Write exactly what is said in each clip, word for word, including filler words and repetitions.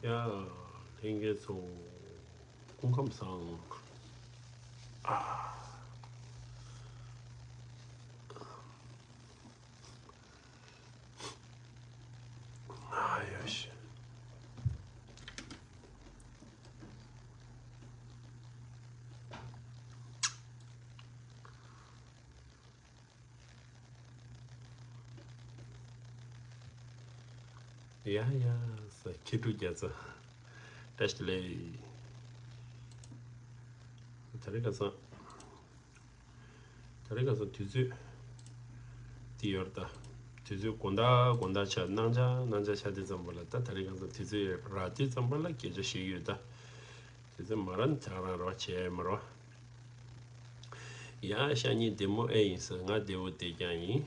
ཡ། ལྷན་རྒྱས་ཚོ། སྐུ་ཁམས་བཟང་། ཨ། ཨ་ཡོ་ཤི། ཡ་ཡ་ས་ཁྱི་ཕྲུག་རྒྱ་ཚ། བཀྲ་ཤིས་བདེ་ལེགས། ད་རེས་ཁ་སང་། ད་རེས་ཁ་སང་དུས་ཚོད་འདི་ཡོད་རེད་ད། དུས་ཚོད་དགོང་དག་དགོང་དག་ཆགས། གནངས་ཆ་གནངས་ཆ་ཆགས་དུས་ཙམ་པ་ལ། ད་ད་རེས་ཁ་སང་དུས་ཚོད་རག་དུས་ཙམ་པ་ལ་སྐད་ཆ་བཤད་ཀྱི་ཡོད་ད། དུས་ཚོད་མ་རག་ན་ད་རང་རོགས་བྱས་མ་རོགས། ཡ། ཤ་ཉེ་བདེ་མོ་ཨེ་ཡིན་ཟེར། ང་བདེ་བོ་བདེ་རྐྱང་ཡིན།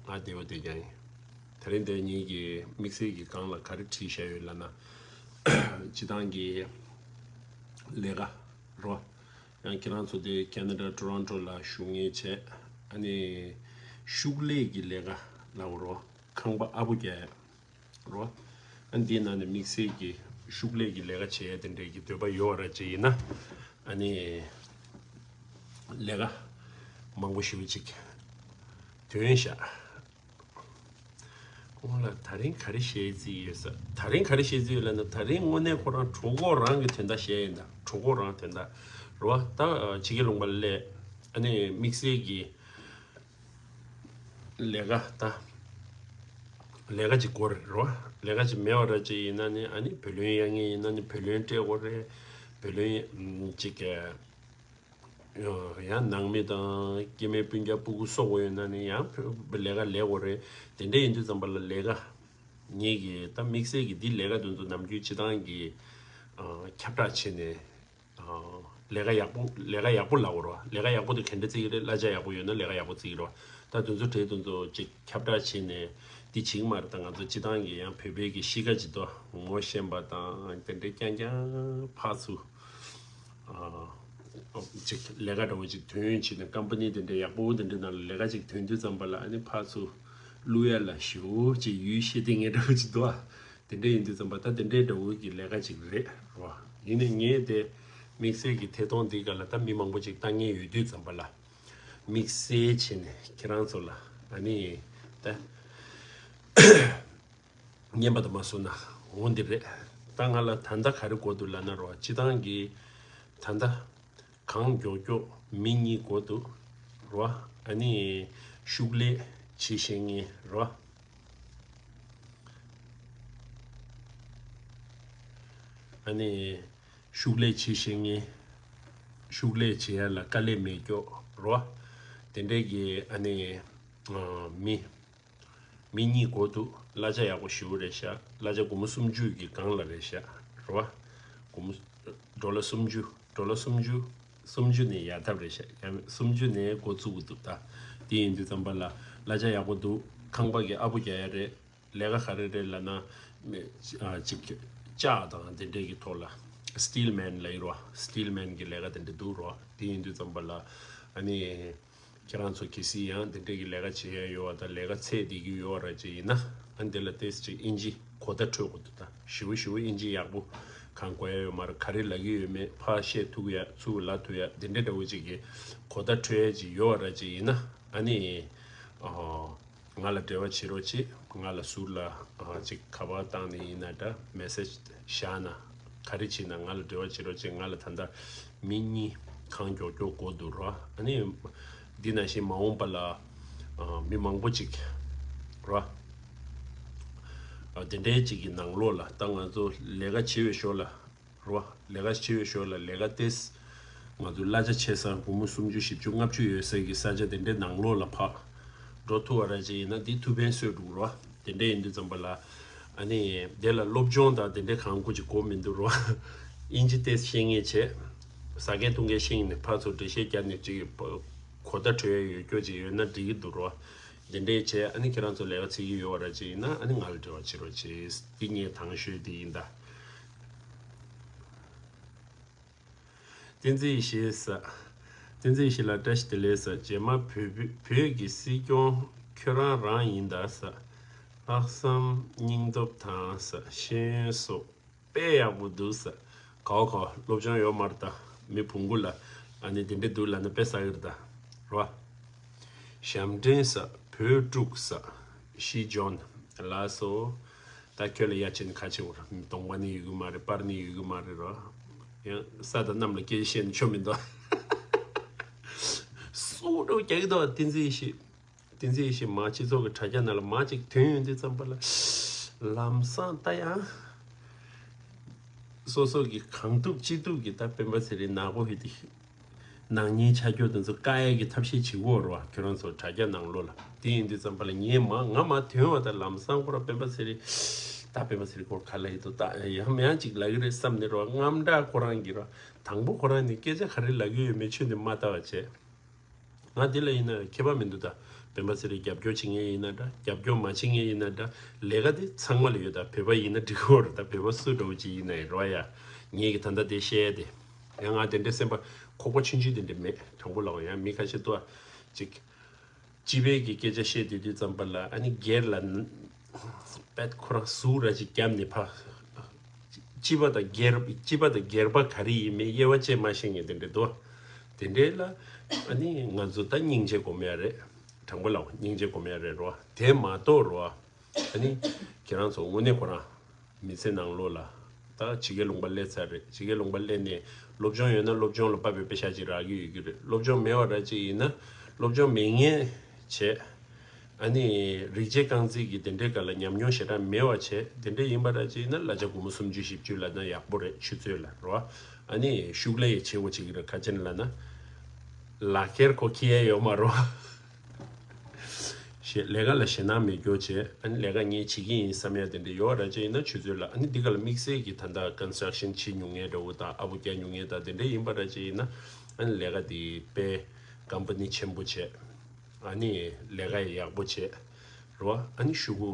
ང་བདེ་བོ་བདེ་རྐྱང་ཡིན། དེ་རིང་འདིར་ངེད་ཀྱི་དམིགས་བསལ་གྱི་སྒང་ལ་ག་རེ་བྲིས་བཞག་ཡོད་ལབ་ན། སྤྱིར་བཏང་གི་ལས་ཀ་རོ། ཡང་ཁྱེད་རང་ཚོ་དེ་ཁེ་ན་ཌ་ཊོ་རོན་ཊོ་ལ་བཞུགས་མཁན་བྱས། ཨ་ནི་ཤུགས་ལས་ཀྱི་ལས་ཀ་ལབ་རོ། ཁང་པ་ཨ་བུ་རྒྱག་ཡ་རོ། ཨ་ནི་འདིའི་ནང་ནས་དམིགས་བསལ་གྱི་ཤུགས་ལས་ཀྱི་ལས་ཀ་བྱེད་ཡ་དེ་འདྲའི་གི་འདོད་པ་ཡོད་ར་ཅིག་ཡིན་ན། ཨ་ནི་ལས་ཀ་མང་པོ་ཞེ་པོ་ཅིག་ཐོན་ཤག་ཁོང་ལ་ད་རིང་ག་རེ་བཤད་རྩིས་ཡོད་ཟེར། ད་རིང་ག་རེ་བཤད་རྩིས་ཡོད་ལབ་ན། ད་རིང་དངོས་གནས་ཁོ་རང་གྲོད་ཁོག་རང་གི་དོན་དག་བཤད་ཡིན་ད། གྲོད་ཁོག་རང་དོན་དག་རེད་བ། ད་ཕྱི་རྒྱལ་ལུང་པ་སླེབས། ཨ་ནི་དམིགས་བསལ་གྱི་ལས་ཀ་ད་ལས་ཀ་ཅིག་དགོས་རེད་རེད་བ། ལས་ཀ་ཅིག་མེད་པ་ར་ཅིག་ཡིན་ན་ནི། ཨ་ནི་བུ་ལོན་གཡར་མཁན་ཡིན་ན་ནི་བུ་ལོན་སྤྲད་དགོས་རེད། བུ་ལོན་ཅིག་ཡང་ནང་མི་དང་སྐྱེ་དམན་སྤུན་ཀྱག་སྤུ་གུ་གསོ་དགོས་ཡོད་ན་ནི་ཡང་ལས་ཀ་ལས་དགོས་རེད། དེ་འདྲ་ཡིན་དུས་ཙམ་པ་ལ་ལས་ཀ་ངེད་ཀྱི་ད་དམིགས་བསལ་གྱི་འདི་ལས་ཀ་དེ་ཚོ་ནམ་རྒྱུན་སྤྱིར་བཏང་གི་ཁྱབ་བསྒྲགས་བྱས་ནས། ལས་ཀ་ཡག་པོ་ལས་ཀ་ཡག་པོ་ལབ་དགོས་རེད་བ། ལས་ཀ་ཡག་པོ་དེ་ག་འདྲ་བརྩི་གི་རེད། གླ་ཆ་ཡག་པོ་ཡོད་ན་ལས་ཀ་ཡག་པོ་བརྩི་གི་རེད་བ། ད་དེ་ཚོ་གྲས་དེ་ཚོ་ཅིག་ཁྱབ་བསྒྲགས་བྱས་ནས་འདི་བྱེད་ཀྱི་མ་རེད། ད་ང་ཚོ་སྤྱིར་བཏང་གི་ཡང་བོད་པའི་གི་གཤིས་ཀ་ཅིག་འདུག་ངོ་ཤེས་པ་དང་དེ་འདྲའི་རྐྱང་རྐྱང་ཕར་ཚུར། ཅིག་ལས་ཀ་འདྲ་བོ་ཅིག་ཐོན་བྱས་ནས་ཀམ་པ་ནི་དེ་འདྲའི་ཡག་པོ་དེ་འདྲའི་ནང་ལ་ལས་ཀ་ཅིག་ཐོན་དུས་ཙམ་པ་ལ། ཨ་ནི་ཕར་ཚུར་བླུག་ཡ་ལ་ཞེ་པོ་ཅིག་ཡུལ་ཤེས་ལྡན་མཁན་འདྲ་བོ་ཅིག་འདུག་ཨ། དེ་འདྲ་ཡིན་དུས་ཙམ་པ་ད་དེ་འདྲའི་འདྲ་བོ་གི་ལས་ཀ་ཅིག་རེད་རོ། ཡིན་ནའི་ངས་དེ་དམིགས་བསལ་གྱི་ཐད་གཏོང་འདི་ག་ལ་ད་མི་མང་པོ་ཅིག་ལྟ་མཁན་ཡོད་དུས་ཙམ་པ་ལ། དམིགས་བསལ་བྱས་ནས་ཁྱེད་རང་ཚོ་ལ་ཨ་ནི་ད་རྔན་པ་དུ་མ་བཟོ་ན་འོང་འདི་རེད། ད་ང་ལ་ད་ལྟ་ག་རེ་དགོས་འདུག་ལབ་ན་རོ། སྤྱིར་བཏང་གི་ད་ལྟ་གང་མགྱོགས་མགྱོགས་མི་གཉིས་དགོས་འདུག་རོ། ཨ་ནི་ཤུགས་ལས་བྱེད་ཤེས་མཁན་རོ། ཨ་ནི་ཤུགས་ལས་བྱེད་ཤེས་མཁན། ཤུགས་ལས་བྱེད་ཡ་ལ་དཀའ་ལས་མེད་མགྱོགས་རོ། དེ་འདྲའི་གི་ཨ་ནི་མི་མི་གཉིས་དགོས་འདུག་གླ་ཆ་ཡག་པོ་ཞེ་པོ་རེད་ཤག་གླ་ཆ་སྒོར་མོ་སུམ་ཅུ་གི་སྒང་ལ་རེད་ཤག་རེད་བ། སྒོར་མོ་ཌོ་ལར་སུམ་ཅུ། ཌོ་ལར་སུམ་ཅུ། སུམ་ཅུ་ནས་ཡར་ཐབས་རེད་ཤག་ཡང་སུམ་ཅུ་ནས་འགོ་བཙུགས་ཀྱི་འདུག་ད་དེ་ཡིན་དུས་ཙམ་པ་ལ་གླ་ཆ་ཡག་པོ་འདུག་ཁང་པ་གི་ཨ་བུ་རྒྱག་ཡ་རེད། ལས་ཀ་ག་རེ་རེད་ལབ་ན། མེ་ཨ་ཅིག་ལྕགས་དང་དེ་འདྲས་ཀྱི་ཐོག་ལ་སི་ཊིལ་མེན་ལབ་ཡོད་རེད་བ། སི་ཊིལ་མེན་གྱི་ལས་ཀ་དེ་འདྲ་འདུག་རེད་བ། དེ་ཡིན་དུས་ཙམ་པ་ལ་ཨ་ནི། ཁྱེད་རང་ཚོ་གལ་སྲིད་ཡང་དེ་འདྲས་ཀྱི་ལས་ཀ་བྱེད་ཡ་ཡོད་བ་དང་ལས་ཀ་ཚད་བསྡད་ཀྱི་ཡོད་ར་ཅིག་ཡིན་ན། ཨ་ནི་དེ་ལ་ཏོག་ཙམ་ཅིག་ཨིན་ཇི་གོ་བརྡ་འཕྲོད་དགོས་འདུག་ད་ཞེ་པོ་ཞེ་པོ་ཨིན་ཇི་ཡག་པོ་གང་གོ་ཡ་ཡོད་མ་རེད། ག་རེ་ལབ་ཀྱི་ཡོད་མེད་ཕར་བཤད་ཐུབ་ཡ་ཚུར་ལབ་ཐུབ་ཡ་དེ་འདྲས་འདྲ་བོ་ཅིག་གི་གོ་བརྡ་འཕྲོད་ཡ་ཅིག་ཡོད་ར་ཅིག་ཡིན་ན། ཨ་ནི་ཨོ། ང་ལ་འབྲེལ་བ་བྱེད་རོགས་བྱེད། ང་ལ་ཟུར་ལ་ཨ་ཅིག་ཁ་པར་བཏང་ནས་ཡིན་ན་འདྲ། མེ་སེ་ཇི་བཞག་ན་ག་རེ་བྱེད་ན་ང་ལ་འབྲེལ་བ་བྱེད་རོགས་བྱེད། ང་ལ་ད་ལྟ་མི་གཉིས་གང་མགྱོགས་མགྱོགས་དགོས་འདུག་རོ། ཨ་ནི་འདི་ནང་བཞིན་མ་འོངས་པ་ལ་ཨ་མི་མང་པོ་ཅིག་རོ། ཨ་དེ་འདྲའི་ཅིག་གི་ནང་ལོགས་ལ་ད་ང་ཚོ་ལས་ཀ་བྱེད་པའི་ཞོར་ལ། རོ། ལས་ཀ་བྱེད་པའི་ཞོར་ལ་ལས་ཀ་ཏེས། ང་ཚོ་གླ་ཆ་ཆེ་ས་སྒོར་མོ་སུམ་ཅུ་བཞི་བཅུ་ལྔ་བཅུ་ཡོད་ས་གི་ས་ཆ་དེ་འདྲའི་ནང་ལོགས་ལ་ཕར་འགྲོ་ཐུབ་པ་ར་ཅིག་ཡིན་ན་འདི་ཐུགས་ཕན་གསོས་འགྲོ་རོ། དེ་འདྲ་ཡིན་དུས་ཙམ་པ་ལ་ཨ་ནི་དེ་ལ་སློབ་སྦྱོང་དང་དེ་འདྲའི་གང་དགོས་ཀྱི་དགོས་མི་འདུག་རོ། ཨིན་ཇི་ཏེས་ཤེས་མཁན་བྱས། ཟ་མཁན་འཐུང་མཁན་ཤེས་མཁན་ནས་ཕར་ཚུར་འགྲེལ་བཤད་བརྒྱབ་ནས་ཅིག་གོ་བརྡ་འཕྲོད་ཡ་ཡོད་རྒྱུ་ཅིག་ཡོད་ན་འགྲིག་གི་འདུག་རོ། དེ་འདྲས་བྱས་ཨ་ནི་ཁྱེད་རང་ཚོ་ལས་ཀ་བྱེད་ཀྱི་ཡོད་པ་ར་ཅིག་ཡིན་ན་ཨ་ནི་ང་ལ་འབྲེལ་བ་བྱེད་རོགས་བྱེད། འདི་ངའི་དང་ཤོས་འདི་ཡིན་ད། བསྟན་འཛིན་ཡེ་ཤེས་ཟེར། བསྟན་འཛིན་ཡེ་ཤེས་ལགས་བཀྲ་ཤིས་བདེ་ལེགས་ཟེར། རྗེས་མ་བོད་བོད་བོད་ཀྱི་སྲིད་སྐྱོང་ཁྱོད་རང་རང་ཡིན་ད་ཟེར། ལྷག་བསམ་སྙིང་སྟོབས་དང་ས་ཤེས་ཡོན་སོགས་དཔེ་ཡག་པོ་འདུག་ས། གའོ་གའོ་སློབ་སྦྱོང་ཡོད་མ་རེད་ད། མི་བོང་གུ་ལ་ཨ་ནི་དེ་འདྲས་འདུག་ལབ་ན་དཔེ་ཟ་གི་རེད་ད། རོ། ཞབས་འདྲེན་ས། བོད་ཕྲུག་ས། ཤི་ཇོན། ལགས་སོ། ད་ཁྱོད་ལ་ཡ་ཆེན་ཁ་ཆེ་བོར་གདོང་པ་ནི་ཡོད་གི་མ་རེད། པར་ནི་ཡོད་གི་མ་རེད་རོ། ཡང་ས་དང་གནམ་ལ་སྐད་ཆ་བཤད་ནས་ཆོ་མི་འདུག་སུ་འགྲོ་རྒྱག་གི་འདུག་བསྟན་འཛིན་ཡེ་ཤེས། བསྟན་འཛིན་ཡེ་ཤེས་མ་སྤྱི་ཚོགས་ཀྱི་དྲ་རྒྱ་ནང་ལ་མ་ཅིག་ཐོན་ཡོང་དུས་ཙམ་པ་ལ། ལམ་སང་ད་ཡང་། སོ་སོ་གི་གང་ཐུབ་ཅི་ཐུབ་ཀྱི་ད་སྤེན་པ་ཚེ་རིང་ནག་པོ་ཧི་ཏི། ནག་ཉེས་ཆ་རྒྱུ་དེ་ཚོ་བཀག་ཡས་ཀྱི་ཐབས་ཤེས་བྱེད་དགོས་རེད་བ། ཁྱོད་རང་ཚོ་དྲ་རྒྱ་ནང་ལོགས་ལ། དེ་ཡིན་དུས་ཙམ་པ་ལ་ངས་མ་ང་མ་ཐོན་བ་ད་ལམ་སང་ཁོ་རང་སྤེན་པ་ཚེ་རིང་། ད་སྤེན་པ་ཚེ་རིང་ཁོར་ག་ལ་ཡིན་དོ་ད་ཡང་མ་ཡང་ཅིག་ལབ་ཀྱི་རེད་བསམ་ནས་རེད་བ། རྔམ་དྲག་ཁོ་རང་གི་རེད་བ། དང་པོ་ཁོ་རང་ནས་སྐད་ཆ་ག་རེ་ལབ་ཀྱི་ཡོད་མེད་ཆུ་ནས་མ་ལྟ་བ་བྱས། ང་འདི་ལ་ཡིན་ན་ཁྱད་པར་མི་འདུག་ད་སྤེན་པ་ཚེ་རིང་རྒྱབ་སྐྱོར་བྱེད་མཁན་ཡིན་ན་འདྲ། རྒྱབ་སྐྱོར་མ་བྱེད་མཁན་ཡིན་ན་འདྲ། ལས་ཀ་འདི་ཚང་མ་ལ་ཡོད། ད་བོད་པ་ཡིན་ན་འགྲིག་གི་རེད། ད་བོད་པ་སུ་འདྲ་བོ་ཅིག་ཡིན་ན་ཡིན་རོགས་ཡ། ངེད་ཀྱི་ད་ལྟ་དེ་བཤད་ཡ་དེ། ཡང་ང་དེ་འདྲའི་སེམས་པ་ཁོག་པ་ཆུང་ཆུང་དེ་འདྲ་མེད། དྲང་པོ་ལབ་ཡང་མི་ཁ་ཤས་འདུག་ཨ། ཅིག་སྤྱི་པའི་གི་སྐད་ཆ་བཤད་དུས་དུས་ཙམ་པ་ལ་ཨ་ནི་སྒེར་ལ་ན་པད་ཁོ་རང་ཟུག་ར་ཅིག་བརྒྱབ་ནས་ཕ། སྤྱི་པ་དང་སྒེར། སྤྱི་པ་དང་སྒེར་པ་ག་རེ་ཡིན་མིན་དབྱེ་བ་བཅད་མ་ཤེས་མཁན་དེ་འདྲ་འདུག་དེ་འདྲའི་ལ་ཨ་ནི་ང་ཚོ་ད་སྙིང་རྗེ་སྒོམ་ཡ་རེད། དྲང་པོ་ལབ་སྙིང་རྗེ་སྒོམ་ཡ་རེད་རོ། དེ་མ་གཏོགས་རོ། ཨ་ནི་ཁྱེད་རང་ཚོ་དངོས་གནས་ཁོ་རང་མི་ཚེ་ནང་ལོགས་ལ་ད་ཕྱི་རྒྱལ་ལུང་པ་སླེབས་ཚར་རེད། ཕྱི་རྒྱལ་ལུང་པ་སླེབས་ནས་སློབ་སྦྱོང་ཡོད་ན་སློབ་སྦྱོང་ལ་དཔག་པའི་པེ་ཤག་ཅིག་རག་གི་ཡོད་ཀྱི་རེད། སློབ་སྦྱོང་མེད་པ་ར་ཅིག་ཡིན་ན་སློབ་སྦྱོང་མེད་མཁན་བྱས། ཨ་ནི་རིག་བྱེད་རྐང་རྩེད་ཀྱི་དེ་འདྲའི་སྒང་ལ་ཉམས་མྱོང་ཞེ་དྲག་མེད་པ་བྱས། དེ་འདྲ་ཡིན་པ་ར་ཅིག་ཡིན་ན་གླ་ཆ་སྒོར་མོ་སུམ་ཅུ་བཞི་བཅུ་ལབ་ན་ཡག་པོ་རེད་ཆུ་ཚོད་ལ་རོ། ཨ་ནི་ཤུགས་ལས་ཡི་ཆེ་བོ་བྱེད་ཀྱི་རེད། ག་ཅི་ལབ་ན་ལག་ཁྱེར་ཁོ་འཁྱེར་ཡ་ཡོད་མ་རོ། ཞེས་ལས་ཀ་ལ་ཞེད་སྣང་མེད་རྒྱུ་བྱས། ཨ་ནི་ལས་ཀ་ངས་བྱེད་ཀྱི་ཡིན་བསམ་ཡ་དེ་འདྲ་ཡོད་ར་ཅིག་ཡིན་ན་ཆུ་ཚོད་ལ། ཨ་ནི་འདི་ག་ལ་དམིགས་བསལ་གྱི་ད་ལྟ་ཀོན་སི་ཊྲག་ཤན་བྱེད་མྱོང་མཁན་འདྲ་བོ་དང་ཨ་བོ་རྒྱག་མྱོང་མཁན་དང་དེ་འདྲ་ཡིན་པ་ར་ཅིག་ཡིན་ན་ཨ་ནི་ལས་ཀ་དེ་དཔེ་ཀམ་པ་ནི་ཆེན་པོ་བྱས། ཨ་ནི་ལས་ཀ་ཡག་པོ་བྱས་རོ། ཨ་ནི་ཤུ་གུ་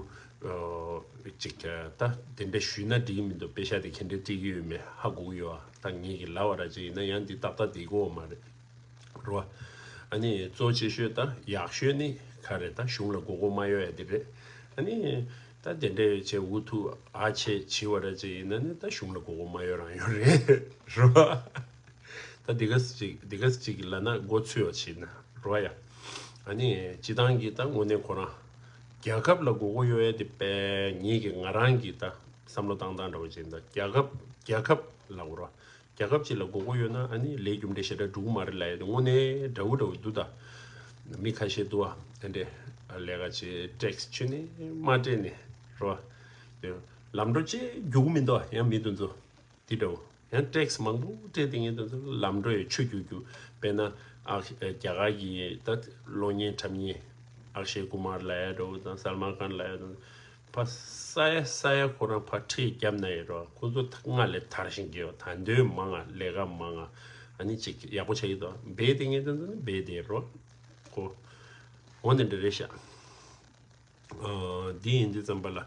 ཅིག་ད་དེ་འདྲ་ཞུས་ན་འགྲིག་གི་མི་འདུག་པེ་ཤག་དེ་ག་འདྲ་སྤྲད་ཀྱི་ཡོད་མེད་ཧ་གོ་གི་ཡོད་ཨ། ད་ངེད་ཀྱི་ལབ་པ་ར་ཅིག་ཡིན་ན་ཡང་འདི་ཏག་ཏག་བསྡད་ཀྱི་ཡོད་མ་རེད་རོ། ཨ་ནི་གཙོ་ཆེ་ཤོས་ད་ཡག་ཤོས་ནི་ག་རེ་ད་གཞུང་ལ་མགོ་སྐོར་མ་གཡོག་ཡ་དེ་རེད། ཨ་ནི་ད་དེ་འདྲ་བྱས་འུ་ཐུག་ཨ་ཆེ་བྱི་བ་ར་ཅིག་ཡིན་ན་ནི་ད་གཞུང་ལ་མགོ་སྐོར་མ་གཡོག་རང་ཡོད་རེད་རོ། ད་འདི་ག་ཅིག་འདི་ག་ཅིག་ལབ་ན་མགོ་ཚོས་པ་བྱེད་ན་རོ་ཡ། ཨ་ནི་སྤྱི་བཏང་གི་ད་དངོས་གནས་ཁོ་རང་རྒྱལ་ཁབ་ལ་མགོ་སྐོར་གཡོག་ཡ་དེ་དཔེ་ངེད་ཀྱི་ང་རང་གི་ད་བསམ་བློ་བཏང་སྟངས་འདྲ་བོ་ཅིག་ཡིན། ད་རྒྱལ་ཁབ་རྒྱལ་ཁབ་ལབ་དགོས་རོ། རྒྱལ་ཁབ་ཅིག་ལ་མགོ་སྐོར་གཡོག་ན་ཨ་ནི་ལས་རྒྱུ་འབྲས་ཞེ་དྲག་འགྲུབ་ཀྱི་མ་རེད་ལབ་ཡ་དེ་དངོས་གནས་འདྲ་བོ་འདྲ་བོ་འདུག་ད་མི་ཁ་ཤས་འདུག་ཨ། དེ་འདྲས་ལས་ཀ་ཅིག་ཊེག་སི་ཁྱོན་ནས་མ་སྤྲད་ནས་རོ། ལམ་འགྲོ་ཅིག་རྒྱུག་གི་མི་འདུག་ཨ། ཡང་མི་དེ་ཚོ། འདི་འདྲ་བོ། ཡང་ཊེག་སི་མང་པོ་སྤྲད་དེ་ངས་དེ་ཚོ་ལམ་འགྲོ་ཡི་ཆུ་རྒྱུག་རྒྱུག་དཔེར་ན་ཨ་རྒྱ་གར་གྱི་ད་གློག་བརྙན་འཁྲབ་མཁན་ཨག་ཤེ་ཀུ་མར་ལབ་ཡ་འདྲ་བོ་དང་སལ་མན་ཁཱན་ལབ་ཡ་དང་ཕ་ས་ཡ་ས་ཡ་ཁོ་རང་ཕ་ཁྲིད་བརྒྱབ་ན་ཡི་རོ། ཁོ་ཚོ་ད་སྔ་ལས་དར་བཞིན་གྱི་ཡོད། ད་འདོད་མང་ང་ལས་ཀ་མང་ང་ཨ་ནི་ཅིག་ཡག་པོ་ཆགས་ཀྱི་འདུག་བེད་དེ་ངས་དེ་ཚོ་ནི་བེད་དེ་རོ། ཁོ་འོ་ནི་འདྲ་རེད་ཤག་འདི་ཡིན་དུས་ཙམ་པ་ལ་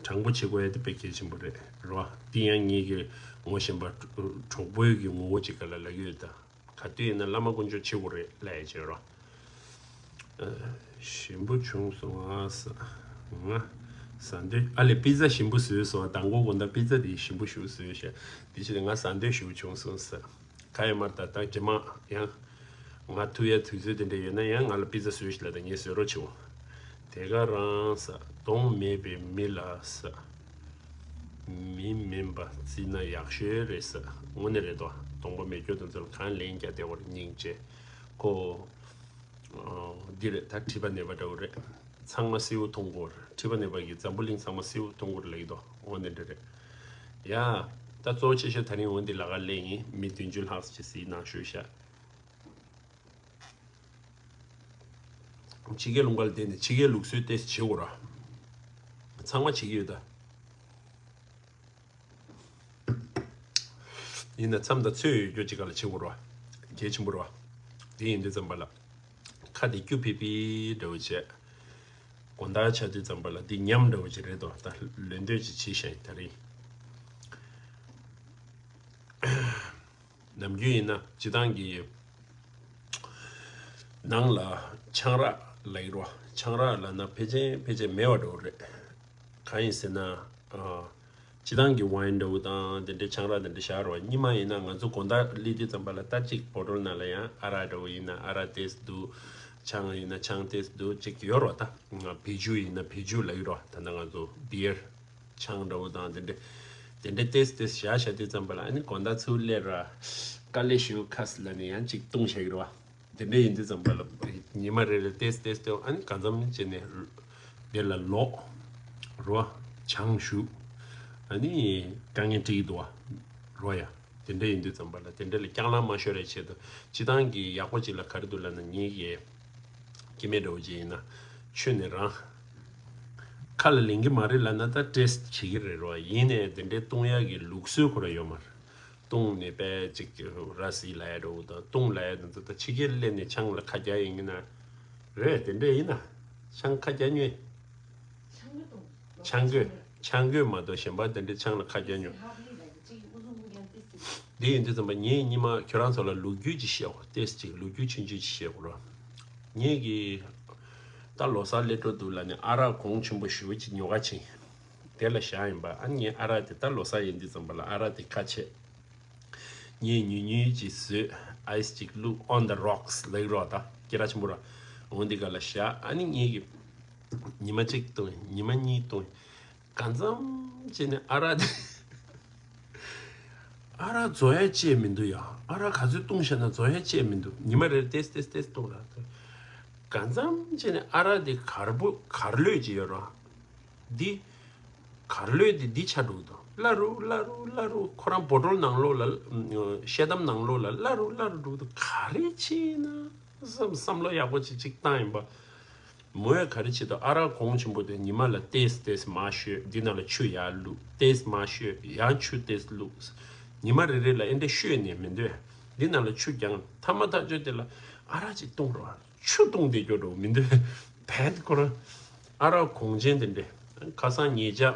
དྲང་པོ་བྱེད་དགོས་ཡ་དེ་དཔེ་གལ་ཆེན་པོ་རེད་རོ། འདི་ཡང་ངེད་ཀྱི་ངོ་ཤེས་པ་གྲོགས་པོའི་གི་ངོ་བོ་ཅིག་ག་ལ་ལབ་ཀྱི་ཡོད་ད། ག་དུས་ཡིན་ན་བླ་མ་དཀོན་མཆོག་ཆེ་བོ་རེད་ལབ་ཡ་བྱེད་རོ། ཨ། ཞིམ་པོ་བྱུང་སོང་ཨ་ས། ང་ཟ་འདོད། ཨ་ལས་པི་ཛ་ཞིམ་པོ་བཟོས་སོང་། མདང་དགོང་དགོང་དག་པི་ཛ་དེ་ཞིམ་པོ་ཞིག་བཟོས་ཤག་དེ་ཕྱིར་ང་ཟ་འདོད་ཞིག་བྱུང་སོང་ས། ག་ཡོད་མར་ད་ད་རྗེས་མ་ཡང་ང་ཐུག་ཡ་དུས་ཚོད་དེ་འདྲ་ཡོད་ན་ཡང་ང་ལ་པི་ཛ་བཟོས་ཤིག་ལབ་ད་ངས་བཟོས་རོགས་བྱེད་འོང་། དེ་ག་རང་ས་གདོང་མེད་པའི་མི་ལ་ས། མི་མིན་པ་བརྩིས་ན་ཡག་ཤོས་རེད་ས། དངོས་གནས་རེད་དོ། གདོང་པ་མེད་རྒྱུ་དེ་ཚོ་ལ་གང་ལན་རྒྱག་བདེ་བར་སྙིང་རྗེ་ཁོ། འདི་རེད་ད་མཁྲིས་པ་ནད་པ་འདྲ་བོ་རེད། ཚང་མ་སེའུ་འཐུང་དགོས་རེད། མཁྲིས་པ་ནད་པ་གིས་འཛམ་བུ་གླིང་ཚང་མ་སེའུ་འཐུང་དགོས་རེད་ལབ་ཀྱི་འདུག་འོ་འདི་འདྲ་རེད། ཡ། ད་གཙོ་བོ་ཆེ་ཤོས་ད་རིང་འོ་འདི་ལ་ཁ་ལས་ཡིན་མི་བདུན་ཅུ་ལྷག་ཙམ་ཅིག་གཟིགས་གནང་ཞུ་ཤག་ཕྱི་རྒྱལ་ལུང་པ་ལ་བསྡད་ནས་ཕྱི་རྒྱལ་ལུགས་སྲོལ་ཏོག་ཙམ་བྱེད་དགོས་ར། ཚང་མ་བྱེད་ཀྱི་ཡོད་ད། ཡིན་ན་མཚམས་དང་ཚོད་ཡོད་རྒྱུ་ཅིག་ག་ལ་བྱེད་དགོས་ར། གལ་ཆེན་པོ་ར། དེ་ཡིན་དུས་ཙམ་པ་ལ། ཁ་དེ་སྐྱུ་པི་པི་འདྲ་བོ་བྱས། དགོང་དག་ཆགས་དུས་ཙམ་པ་ལ་འདི་ཉམས་འདྲ་བོ་ཅིག་རེད་དོ། ད་ལོན་འདོད་ཅིག་བྱས་ཤག་ད་རིང་། ནམ་རྒྱུན་ཡིན་ན་སྤྱི་བཏང་གི་ནང་ལ་ཆང་རག་ལབ་ཀྱི་རེད་བ། ཆང་རག་ལབ་ན་ཕལ་ཆེར་ཕལ་ཆེར་མེད་པ་འདྲ་བོ་རེད། གང་ཡིན་ཟེར་ན། ཨ། སྤྱིར་བཏང་གི་ཝའིན་འདྲ་བོ་དང་དེ་འདྲའི་ཆང་རག་དེ་འདྲ་བཞག་རོགས། ཉི་མ་ཡིན་ན་ང་ཚོ་དགོང་དག་སླེབས་དུས་ཙམ་པ་ལ་ད་ཅིག་བོ་ཊོལ་ནང་ལ་ཡང་ཨ་རག་འདྲ་བོ་ཡིན་ན་ཨ་རག་ཏོག་ཙམ་འདུག་ཆང་ཡིན་ན་ཆང་ཏོག་ཙམ་འདུག་ཅིག་ཡོད་རོགས། ད་བི་ཇུ་ཡིན་ན་བི་ཇུ་ལབ་ཀྱི་རོགས། ད་ནང་ང་ཚོ་བི་ཡར། ཆང་འདྲ་བོ་དང་དེ་འདྲ། དེ་འདྲ་ཏོག་ཙམ་ཏོག་ཙམ་བཞག་བཞག་དུས་ཙམ་པ་ལ་ཨ་ནི་དགོང་དག་ཚུར་སླེབས་ར། དཀའ་ལས་ཞེ་པོ་ཁག་ལབ་ནས་ཡང་ཅིག་བཏུང་བཞག་གི་རེད་བ། དེ་འདྲ་ཡིན་དུས་ཙམ་པ་ལ་ཉི་མ་རེ་རེ་ཏོག་ཙམ་ཏོག་ཙམ་ཨ་ནི་གང་འཚམ་བྱས་ནས་དེ་ལ་ལོག་རོ། ཆང་ཞུ། ཨ་ནི་དཀའ་ངལ་འཕྲད་ཀྱི་འདུག་བ། རོ་ཡ། དེ་འདྲ་ཡིན་དུས་ཙམ་པ་ལ་དེ་འདྲ་ལ་སྐྱག་ལང་མ་ཤོར་བའི་ཆེད་དུ་སྤྱིར་བཏང་གི་ཡག་པོ་ཅིག་ལ་ག་རེ་འདུག་ལབ་ན། ངེད་ཀྱི་སྐྱེ་དམན་འདྲ་བོ་ཅིག་ཡིན་ན་ཆུ་ནས་རང་ཁ་ལ་ལེན་གྱི་མ་རེད་ལབ་ན་ད་ཏོག་ཙམ་བྱེད་ཀྱི་རེད་རོ། ཡིན་ནའི་དེ་འདྲའི་བཏུང་ཡག་གི་ལུགས་སྲོལ་ཁོ་རང་ཡོད་མ་རེད། བཏུང་ནས་པས་ཅིག་ར་བཟི་ལབ་ཡག་འདྲ་བོ་དང་བཏུང་ལབ་ཡག་དེ་ཚོ་ད་ཕྱི་རྒྱལ་སླེབས་ནས་ཆང་ལ་ཁ་རྒྱག་ཡིན་གྱི་ན་རེད། དེ་འདྲ་ཡིན་ན་ཆང་ཁ་རྒྱག་མྱོང་། ཆང་གོས། ཆང་གོས་མ་གཏོགས་གཞན་པ་དེ་འདྲའི་ཆང་ལ་ཁ་རྒྱག་མྱོང་། འདི་ཡིན་དུས་ཙམ་པ་ངས་སྔོན་མ་ཁྱོད་རང་ཚོ་ལ་ལོ་རྒྱུས་ཅིག་བཤད་དགོས། ཏོག་ཙམ་ཅིག་ལོ་རྒྱུས་ཆུང་ཆུང་ཅིག་བཤད་དགོས་རོགས། ངེད་ཀྱིས་ད་ལོ་གསར་སླེབས་འགྲོ་འདུག་ལབ་ནས་ཨ་རག་གོང་ཆེན་པོ་ཞེ་པོ་ཅིག་ཉོ་ག་ཕྱིན། དེ་ལ་བཞག་ཡིན་པ། ཨ་ནི་ངས་ཨ་རག་དེ་ད་ལོ་གསར་ཡིན་དུས་ཙམ་པ་ལ་ཨ་རག་དེ་ཁ་ཕྱེ། ངས་ཉུང་ཉུང་ཅིག་བཟོས། ཨའི་སི་ཅིག་བླུགས། on the rocks ལབ་ཀྱི་རོགས། ད་སྐད་གྲགས་ཆེན་པོ་ར། འོ་འདི་ག་ལ་བཞག་ཨ་ནི་ངེད་ཀྱིས་ཉི་མ་གཅིག་བཏུང་། ཉི་མ་གཉིས་བཏུང་། གང་འཚམ་བྱས་ནས་ཨ་རག་དེ་ཨ་རག་བཟོ་ཡ་བཅས་མི་འདུག་ཡ། ཨ་རག་ག་ཚོད་བཏུང་བཞག་ན་བཟོ་ཡ་བཅས་མི་འདུག་ཉི་མ་རེར་ཏོག་ཙམ་ཏོག་ཙམ་ཏོག་ཙམ་བཏུང་ར། གང་འཚམ་བྱས་ནས་ཨ་རག་དེ་གར་པོ་གར་ལོས་ཅིག་ཡོད་ར། འདི་གར་ལོས་དེ་འདི་ཆགས་འགྲོ་གི་འདུག་སླ་རུ་སླ་རུ་སླ་རུ། ཁོ་རང་བོ་ཊོལ་ནང་ལོགས་ལ་ཤེལ་དམ་ནང་ལོགས་ལ་སླ་རུ་སླ་རུ་འགྲོ་གི་འདུག་ག་རེ་བྱས་ན་བསམ་བསམ་བློ་ཡག་པོ་ཅིག་ཅིག་བཏང་ཡིན་པ། མོས་ག་རེ་བྱེད་དོ། ཨ་རག་གོང་ཆེན་པོ་དེ་ཉི་མ་ལ་ཏོག་ཙམ་ཏོག་ཙམ་མར་བཤོས། འདི་ནང་ལ་ཆུ་ཡར་བླུགས། ཏོག་ཙམ་མར་བཤོས། ཡང་ཆུ་ཏོག་ཙམ་བླུགས། ཉི་མ་རེ་རེ་ལ་ཨེ་འདྲ་བཤོས་ནས་མི་འདོད། འདི་ནང་ལ་ཆུ་རྐྱང་། ཐ་མ་ཐག་ཆོད་དེ་ལ་ཨ་རག་ཅིག་བཏུང་རོགས། ཆུ་བཏུང་བསྡད་རྒྱུ་འགྲོ་མི་འདོད། བས་ཁོ་རང་ཨ་རག་གོང་ཆེན་དེ་འདྲས། ཁ་སང་ཉེ་ཆར་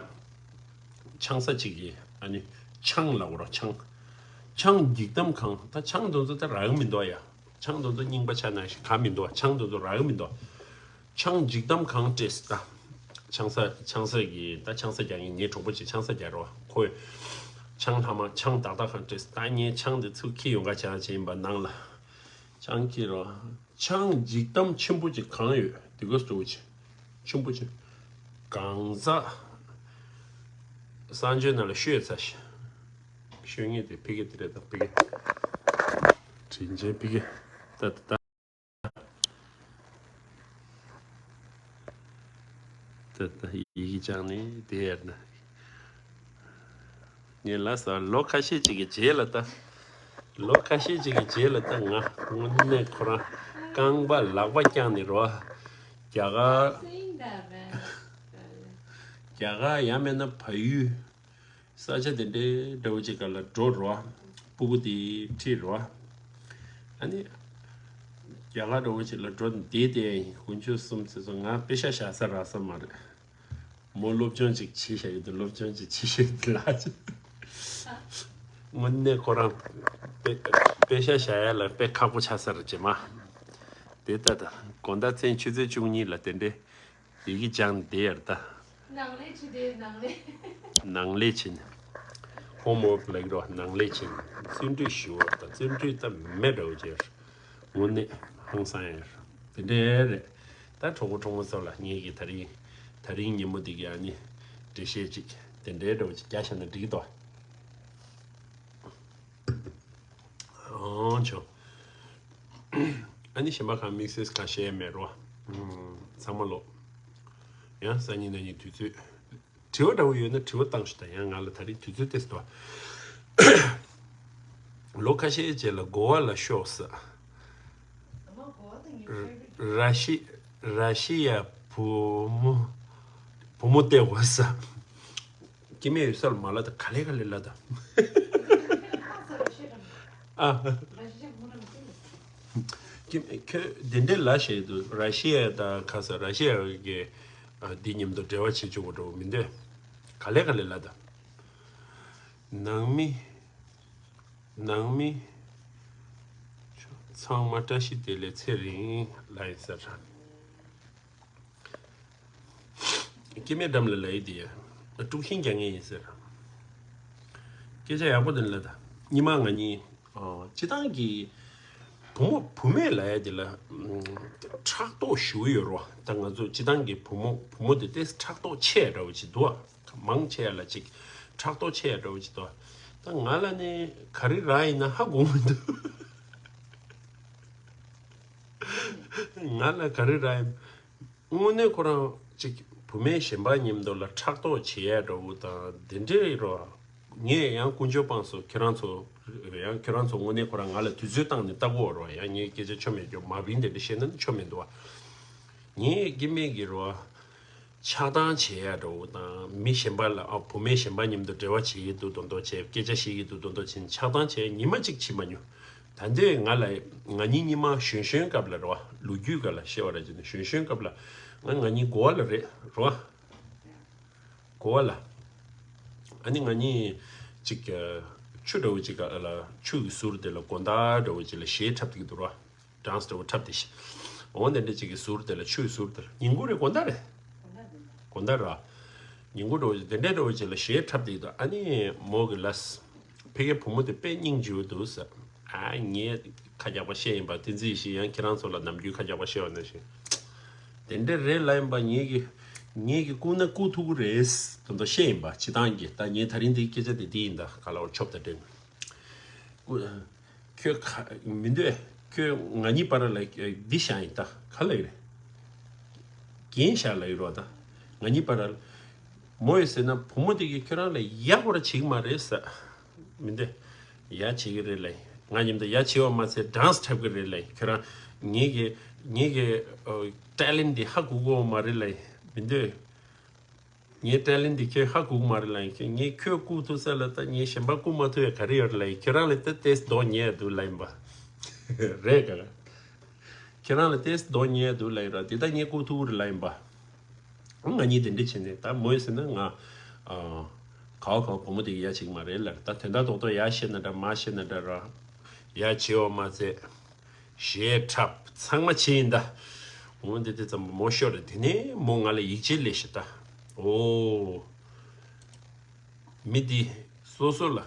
ཆང་ས་གཅིག་གིས་ཨ་ནི་ཆང་ལབ་དགོས་ར། ཆང་། ཆང་འགྱིག་དམ་གང་། ད་ཆང་དེ་ཚོ་ད་རག་གི་མི་འདུག་ཡ། ཆང་དེ་ཚོ་རྙིང་པ་ཆགས་ན་ཞིག་ག་མི་འདུག་ཆང་དེ་ཚོ་རག་གི་མི་འདུག་ཆང་འགྱིག་དམ་གང་སྤྲད་ད། ཆང་ས་ཆང་ས་གི་ད་ཆང་ས་རྒྱག་ཡིན། ངའི་གྲོགས་པོ་ཅིག་ཆང་ས་རྒྱག་རོགས། ཁོས་ཆང་ལྷག་མ་ཆང་ཏག་ཏག་གང་སྤྲད། ད་ངས་ཆང་དེ་ཚུར་འཁྱེར་ཡོང་ག་བྱས་བྱས་ཡིན་པ་ནང་ལ། ཆང་འཁྱེར་རོགས། ཆང་འགྱིག་དམ་ཆེན་པོ་ཅིག་གང་ཡོད་དེ་ག་གཙོ་བོ་ཅིག་ཆེན་པོ་ཅིག་གང་ཟག་གསང་སྤྱོད་ནང་ལ་ཤོད་ཚར་ཤག་ཤོད་ངེས་དེ་ཕི་གེ་དེ་རེད། ད་ཕི་གེ་དྲིན་ཆེན་ཕི་གེ་ད་ད་ད། ད་ད་ཡི་གེ་བཅངས་ནས་དེ་ཡར་ན། ངས་ལབ་ས་ལོ་ཁ་ཤས་ཅིག་གི་རྗེས་ལ་ད། ལོ་ཁ་ཤས་ཅིག་གི་རྗེས་ལ་ད་ང་དངོས་གནས་ཁོ་རང་རྐང་པ་ལག་པ་བརྐྱངས་ནས་རོ། རྒྱ་གར། རྒྱ་གར་ཡང་མིན་ན་བལ་ཡུལ། ས་ཆ་དེ་འདྲའི་འདྲ་བོ་ཅིག་ག་ལ་འགྲོ་རོ། སྤུ་གུ་དེ་ཁྲིད་རོ། ཨ་ནི། རྒྱ་གར་འདྲ་བོ་ཅིག་ལ་འགྲོ་བསྡད་དེ་དགུན་ཆོས་གསུམ་ཚེས་སོ་ང་པེ་ཤ་བཞག་ས་རག་ས་མ་རེད། མོ་སློབ་སྦྱོང་ཅིག་བྱེད་བཞག་གི་འདུག་སློབ་སྦྱོང་ཅིག་བྱེད་བཞག་གི་འདུག་ལགས། དངོས་གནས་ཁོ་རང་པེ་པེ་ཤ་བཞག་ཡ་ལ་དཔེ་ཁག་པོ་ཆགས་ས་རེད་རྗེས་མ། དེ་ལྟ་ད་དགོང་དག་མཚན་ཆུ་ཚོད་བཅུ་གཉིས་ལ་དེ་འདྲའི་ཡི་གེ་བཅངས་བསྡད་ཡ་རེད་ད། ནང་ལས་ཆུ་དེ་ནང་ལས། ནང་ལས་ཕྱིན། ཧོམ་ཝོག་ལབ་རོགས། ནང་ལས་ཕྱིན། བརྩོན་འགྲུས་ཞུ་བ་དང་བརྩོན་འགྲུས་ད་མེད་འདྲ་བོ་ཅིག་དངོས་གནས་ཧང་སང་ཡ་རེད། དེ་འདྲའི་རེད། ད་གྲོགས་པོ་གྲོགས་མོ་ཚོ་ལ་ངེད་ཀྱིས་ད་རིང་ད་རིང་ཉིན་མོ་འདི་གི་ཨ་ནི་འགྲེལ་བཤད་ཅིག་དེ་འདྲའི་འདྲ་བོ་ཅིག་རྒྱག་བཞག་ན་འགྲིག་གི་འདུག་ཨང་ཆོ། ཨ་ནི་གཞན་པ་གང་དམིགས་བསལ་གང་བཤད་མེད་རོ། ཚང་མ་ལོ། ཡང་སང་ཉིན་གནངས་ཉིན་དུས་ཚོད། དྲི་བ་འདྲ་བོ་ཡོད་ན་དྲི་བ་བཏང་ཤོག་དང་། ཡང་ང་ལ་ད་རིང་དུས་ཚོད་ཏོག་ཙམ་འདུག་ལོ་ཁ་ཤས་རྗེས་ལ་གོ་བ་ལ་ཤོག་ཟེར། ར་ཤི་ར་ཤི་ཡ་བུ་མོ་བུ་མོ་སྟེར་དགོས་ཟེར། སྐྱེ་དམན་ཡོད་ས་ལ་མ་ལབ་དང་། ག་ལེ་ག་ལེ་ལབ་དང་། ཨ། སྐྱེ་དམན་ཁྱོད་དེ་འདྲའི་ལབ་བཤད་འདུག་ར་ཤི་ཡ་དང་ཁ་ས་ར་ཤི་ཡ་གི་ཨ། འདི་མཉམ་དུ་འབྲེལ་བ་བྱེད་བཅུག་པ་འདྲ་བོ་མི་འདོད། ག་ལེ་ག་ལེ་ལབ་དང་། ནང་མི་ནང་མི་ཚང་མ་བཀྲ་ཤིས་བདེ་ལེགས་ཚེ་རིང་ལ་ཡིན་ས་རང་། སྐྱེ་དམན་འགྲམ་ལ་ལབ་ཡས་དེ་དཀྲུག་ཤིང་རྒྱག་མཁན་ཡིན་ཟེར། སྐད་ཆ་ཡག་པོ་དེ་ལབ་ད། སྙི་མ་ང་གཉིས། ཨ། སྤྱི་བཏང་གི་བུ་མོ་བུད་མེད་ལབ་ཡས་དེ་ལ་ཨམ། ཕྲག་དོག་ཞེ་པོ་ཡོད་རེད་བ། ད་ང་ཚོ་སྤྱི་བཏང་གི་བུ་མོ་བུ་མོ་དེ་ཏོག་ཙམ་ཕྲག་དོག་ཆེ་འདྲ་བོ་ཅིག་འདུག་བ། མང་ཆེ་བ་ལ་ཅིག་ཕྲག་དོག་ཆེ་འདྲ་བོ་ཅིག་འདུག་བ། ད་ང་ལ་ནི་ག་རེ་རག་ཡིན་ན་ཧ་གོ་མི་འདུག་ང་ལ་ག་རེ་རག་ཡིན། དངོས་གནས་ཁོ་རང་ཅིག་བུད་མེད་གཞན་པ་མཉམ་དུ་ལ་ཕྲག་དོག་བྱེད་ཡ་འདྲ་བོ་དང་དེ་འདྲའི་རོ། ངས་ཡང་ཀུན་སྤྱོད་སྤངས་སོང་། ཁྱེད་རང་ཚོ། ཡང་ཁྱེད་རང་ཚོ་དངོས་གནས་ཁོ་རང་ང་ལ་དུས་ཚོད་བཏང་ནས་ལྟ་གོ་རོ། ཡང་ངས་སྐད་ཆ་ཆོ་མེད་རྒྱུ་མ་བིན་དེ་འདྲ་བཤད་ན་ཆོ་མི་འདུག་བ། ངས་སྐྱེ་དམན་གྱི་རོ། ཆགས་སྡང་བྱེད་ཡ་འདྲ་བོ་དང་མི་གཞན་པ་ལ། ཨ། བུད་མེད་གཞན་པ་མཉམ་དུ་འབྲེལ་བ་བྱེད་ཀྱི་འདུག་མདོག་མདོག་བྱེད། སྐད་ཆ་བཤད་ཀྱི་འདུག་མདོག་མདོག་བྱེད་ནས་ཆགས་སྡང་བྱས་ཉི་མ་གཅིག་ཕྱིན་མ་མྱོང་། ད་འདོད་ང་ལ། ང་གཉིས་སྔོན་མ་གཞོན་གཞོན་སྐབས་ལ་རེད་བ། ལོ་རྒྱུས་སྐབས་ལ་བཤད་པ་རེད་ཅེ་ན། གཞོན་གཞོན་སྐབས་ལ་ང་ང་གཉིས་གོ་བ་ལ་རེད་རོ། གོ་བ་ལ། ཨ་ནི་ང་གཉིས་ཅིག་ཆུ་འདྲ་བོ་ཅིག་ག་ལ། ཆུ་གི་ཟུར་དེ་ལ་དགོང་དག་འདྲ་བོ་ཅིག་ལ་གཞས་འཁྲབ་བསྡད་ཀྱི་འདུག་རོ། ཌན་སི་འདྲ་བོ་འཁྲབ་བསྡད་ཤག་འོ་དེ་འདྲ་ཅིག་གི་ཟུར་དེ་ལ། ཆུ་གི་ཟུར་དེ་ལ། ཉིན་གུང་རེད། དགོང་དག་རེད། དགོང་དག་ར། ཉིན་གུང་འདྲ་བོ་ཅིག་དེ་འདྲ་འདྲ་བོ་ཅིག་ལ་གཞས་འཁྲབ་བསྡད་ཀྱི་འདུག་ཨ་ནི་མོ་གིས་ལབ། ཕ་གིའི་བུ་མོ་དེ་དཔེ་སྙིང་རྗེ་པོ་འདུག་ཟེར། ཨ། ངས་ཁ་རྒྱག་པ་བཤད་ཡིན་པ། བསྟན་འཛིན་ཡེ་ཤེས། ཡང་ཁྱེད་རང་ཚོ་ལ་ནམ་རྒྱུན་ཁ་རྒྱག་པ་བཤད་པ་ནང་བཞིན། དེ་འདྲ་རེད་ལབ་ཡིན་པ། ངེད་ཀྱི་ངེད་ཀྱི་ལྐུགས་ན་ལྐུགས་ཐུབ་ཀྱི་རེད་དོན་དག་བཤད་ཡིན་པ། སྤྱི་བཏང་གི། ད་ངས་ད་རིང་འདིའི་སྐད་ཆ་དེ་འདི་ཡིན། ད་ག་ལ་བར་ཆོབ་ད་དྲན། ཁྱོད་ཁ་མི་འདོད། ཁྱོད་ང་གཉིས་བར་ལ་འདི་བཞག་ཡིན། ད་ག་ལ་ཡིན་རེད། རྒན་བཞག་ལ་ཡིན་རོགས། ད་ང་གཉིས་བར་ལ། མོ་ཡིས་ཟེར་ན། བུ་མོ་དེ་གིས་ཁྱོད་རང་ལ་ཡག་པོ་ར་བྱེད་ཀྱི་མ་རེད་ཟེར། མི་འདོད། ཡ་བྱེད་ཀྱི་རེད་ལབ། ང་མཉམ་དུ་ཡ་བྱེད་པ་མ་ཚད་ཌན་སི་འཁྲབ་ཀྱི་རེད་ལབ། ཁྱོད་རང་ངེད་ཀྱི་ངེད་ཀྱི་ཨ་ཊེ་ལེན་ཊི་འདི་ཧ་གོ་གོ་མ་རེད་ལབ། མི་འདོད། ངའི་ཊེ་ལེན་ཊི་འདི་ཁྱོད་ཧ་གོ་གི་མ་རེད་ལབ་ཡིན། ཁྱོད་ངས་ཁྱོད་བཀུག་ཐུབ་ས་ལ་ད་ངས་གཞན་པ་བཀུག་མ་ཐུབ་ཡ་ག་རེ་ཡོད་རེད་ལབ་ཡིན། ཁྱོད་རང་ལ་ད་ཏོག་ཙམ་གདོང་ཉེ་ཡ་འདུག་ལབ་ཡིན་པ། རེད་ག། ཁྱོད་རང་ལ་ཏོག་ཙམ་གདོང་ཉེ་ཡ་འདུག་ལབ་ཡིན་ར། དེ་ད་ངས་བཀུག་ཐུབ་ཀྱི་རེད་ལབ་ཡིན་པ། ང་གཉིས་དེ་འདྲ་བྱས་ནས། ད་མོ་ཡིས་ཟེར་ན། ང་ཨ་ག་བ་ག་བ་བུ་མོ་དེ་གིས་ཡ་བྱེད་ཀྱི་མ་རེད་ལབ། ད་དོན་དག་རྡོག་རྡོག་ཡ་བཤད་ན་འདྲ་མ་བཤད་ན་འདྲ་ར། ཡ་བྱེད་པ་མ་ཚད། གཞས་འཁྲབ་ཚང་མ་བྱས་ཡིན་ད། འོ་འདི་དེ་ཙམ་མོ་ཤོར་རེད། དེ་ནས་མོ་ང་ལ་ཡིད་ཆེས་སླེབས་ཤག་ད། འོ། མི་འདི་སོ་སོ་ལ།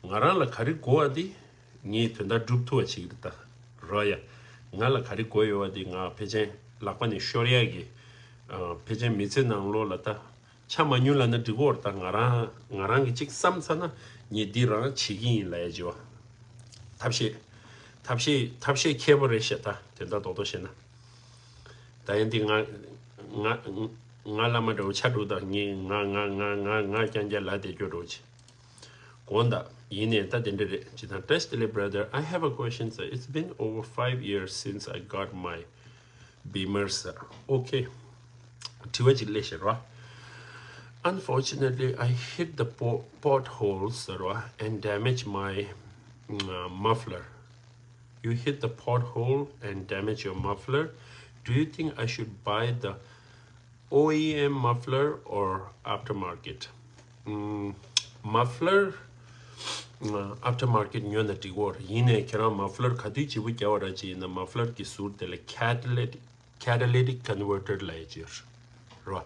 ང་རང་ལ་ག་རེ་དགོས་པ་འདི་ངས་དོན་དག་སྒྲུབ་ཐུབ་པ་བྱེད་ཀྱི་རེད་ད། རོ་ཡ། ང་ལ་ག་རེ་དགོས་ཡོད་པ་འདི་ང་ཕལ་ཆེར་ལག་པ་ནས་ཤོར་ཡག་གི། ཨ། ཕལ་ཆེར་མི་ཚེ་ནང་ལོགས་ལ་ད། ཆ་མ་ཉུང་ལབ་ན་འགྲིག་གོ་རེད། ད་ང་རང་ང་རང་གིས་གཅིག་བསམ་ཚར་ན་ངས་འདི་རང་བྱེད་ཀྱི་ཡིན་ལབ་ཡ་བྱེད་པ། ཐབས་ཤེས། ཐབས་ཤེས་ཐབས་ཤེས་མཁས་པོ་རེད་ཤག་ད། དོན་དག་རྡོག་རྡོག་བཤད་ན། ད་ཡིན་འདི་ང་ང་ང་བླ་མ་འདྲ་བོ་ཆགས་འགྲོ། ད་ངས་ང་ང་ང་ང་ང་རྐྱང་རྐྱང་ལབ་བསྡད་རྒྱུ་འདྲ་བོ་བྱེད། དགོངས་དག་ཡིན་ནས་ད་དེ་འདྲ་རེད། ཇི་ལྟར། Trust, dear brother, I have a question, sir. It's been over five years since I got my Beamer, sir. Okay. དྲི་བ་ཅིག་སླེབས་ཤག་ར། Unfortunately, I hit the po- potholes, sir, and damage my, mm, uh, muffler. You hit the pothole and damage your muffler. Do you think I should buy the O E M muffler or aftermarket? ཨམ། Muffler ཨ། aftermarket ཉོས་ན་འགྲིག་གོ་རེད། ཡིན་ནའི་ཁྱེད་རང་muffler ག་དུས་བརྗེ་པོ་རྒྱག་པ་ར་ཅིག་ཡིན་ན། muffler གི་ཟུར་དེ་ལ་catalytic catalytic converter ལབ་ཡ་ཅིག་ཡོད་རེད་བ།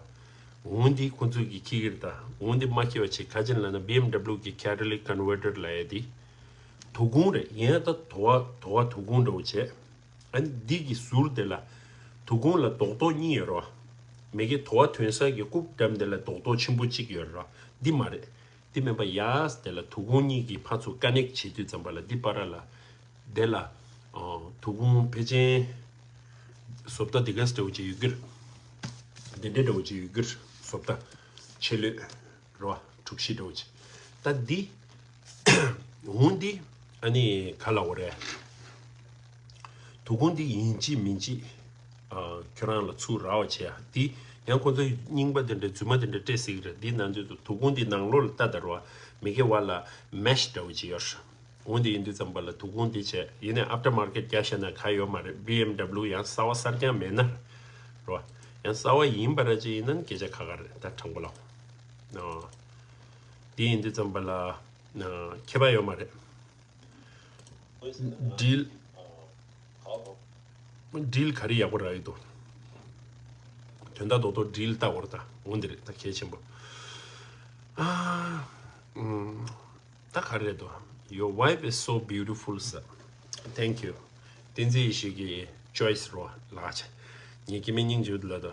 འོ་འདི་ཁོང་ཚོས་ཀྱིས་འཁྱེར་གྱི་རེད་ད། འོ་འདི་མ་འཁྱེར་བ་བྱེད། ག་ཅི་ལབ་ན། B M W གི་catalytic converter ལབ་ཡ་འདི་དོ་དགོང་རེད། ཡིན་ཡང་ད་དོ་བ་དོ་བ་དོ་དགོང་འདྲ་བོ་བྱས། ཨ་ནི་འདི་གི་ཟུར་དེ་ལ་དོ་དགོང་ལ་རྡོག་རྡོག་གཉིས་ཡོད་རེད་བ། མ་གི་དོ་བ་ཐོན་ས་གི་རྐུབ་འགྲམ་དེ་ལ་རྡོག་རྡོག་ཆེན་པོ་གཅིག་ཡོད་རེད་བ། འདི་མ་རེད། འདི་མིན་པ་ཡ། དེ་ལ་དོ་དགོང་གཉིས་ཀྱི་ཕར་ཚུར་connect བྱེད་དུས་ཙམ་པ་ལ་འདི་བར་ལ། དེ་ལ་ཨ་དོ་དགོང་ཕལ་ཆེར་བཟོ་ལྟ་འདི་ག་འདྲ་བོ་ཅིག་ཡོད་ཀྱི་རེད། འདི་འདྲ་འདྲ་བོ་ཅིག་ཡོད་ཀྱི་རེད། བཟོ་ལྟ་ཆེ་ལོས། རེད་བ། གྲུ་བཞི་འདྲ་བོ་ཅིག་ད་འདི་འོང་འདི་ཨ་ནི་ག་ལབ་དགོས་རེད། དོ་དགོང་འདི་ཡིན་གཅིག་མིན་གཅིག་ཨ་ཁྱོད་རང་ལ་ཚུར་རག་པ་བྱེད་ཡ། འདི་ཡང་ཁོ་ཚོ་རྙིང་པ་དེ་འདྲ་རྫུན་མ་དེ་འདྲ་སྤྲད་སྲིད་ཀྱི་རེད། འདི་ནང་དུས་དོ་དགོང་འདི་ནང་ལོགས་ལ་ལྟ་ད་རེད་བ། མ་གི་བར་ལ་mesh འདྲ་བོ་ཅིག་ཡོད་རེད། འོ་འདི་ཡིན་དུས་ཙམ་པ་ལ་དོ་དགོང་འདི་བྱས། ཡིན་ནའི་aftermarket རྒྱག་ཤེས་ན་ག་ཡོད་མ་རེད། B M W ཡང་གསར་བ་གསར་རྐྱང་མེད་ན་རེད་བ། ཡང་གསར་བ་ཡིན་པ་ར་ཅིག་ཡིན་ན་སྐད་ཆ་ཁ་ཁ་རེད། ད་དྲང་པོ་ལབ། ཨོ། འདི་ཡིན་དུས་ཙམ་པ་ལ་ཨ་ཁྱད་པར་ཡོད་མ་རེད། drill drill ག་རེ་ཡག་པོ་རག་གི་འདུག་དོན་དག་རྡོག་རྡོག་འགྲིལ་ལྟ་བར་ད་འོང་འདི་རེད་ད་གལ་ཆེན་པོ། ཨ། ཨུམ། ད་ག་རེ་རེད་དོ། Your wife is so beautiful sir. Thank you. བསྟན་འཛིན་ཡེ་ཤེས་ཀྱི་choice རོ་ལགས་ཆེ། ངའི་སྐྱེ་དམན་སྙིང་རྗེ་ལ་ད་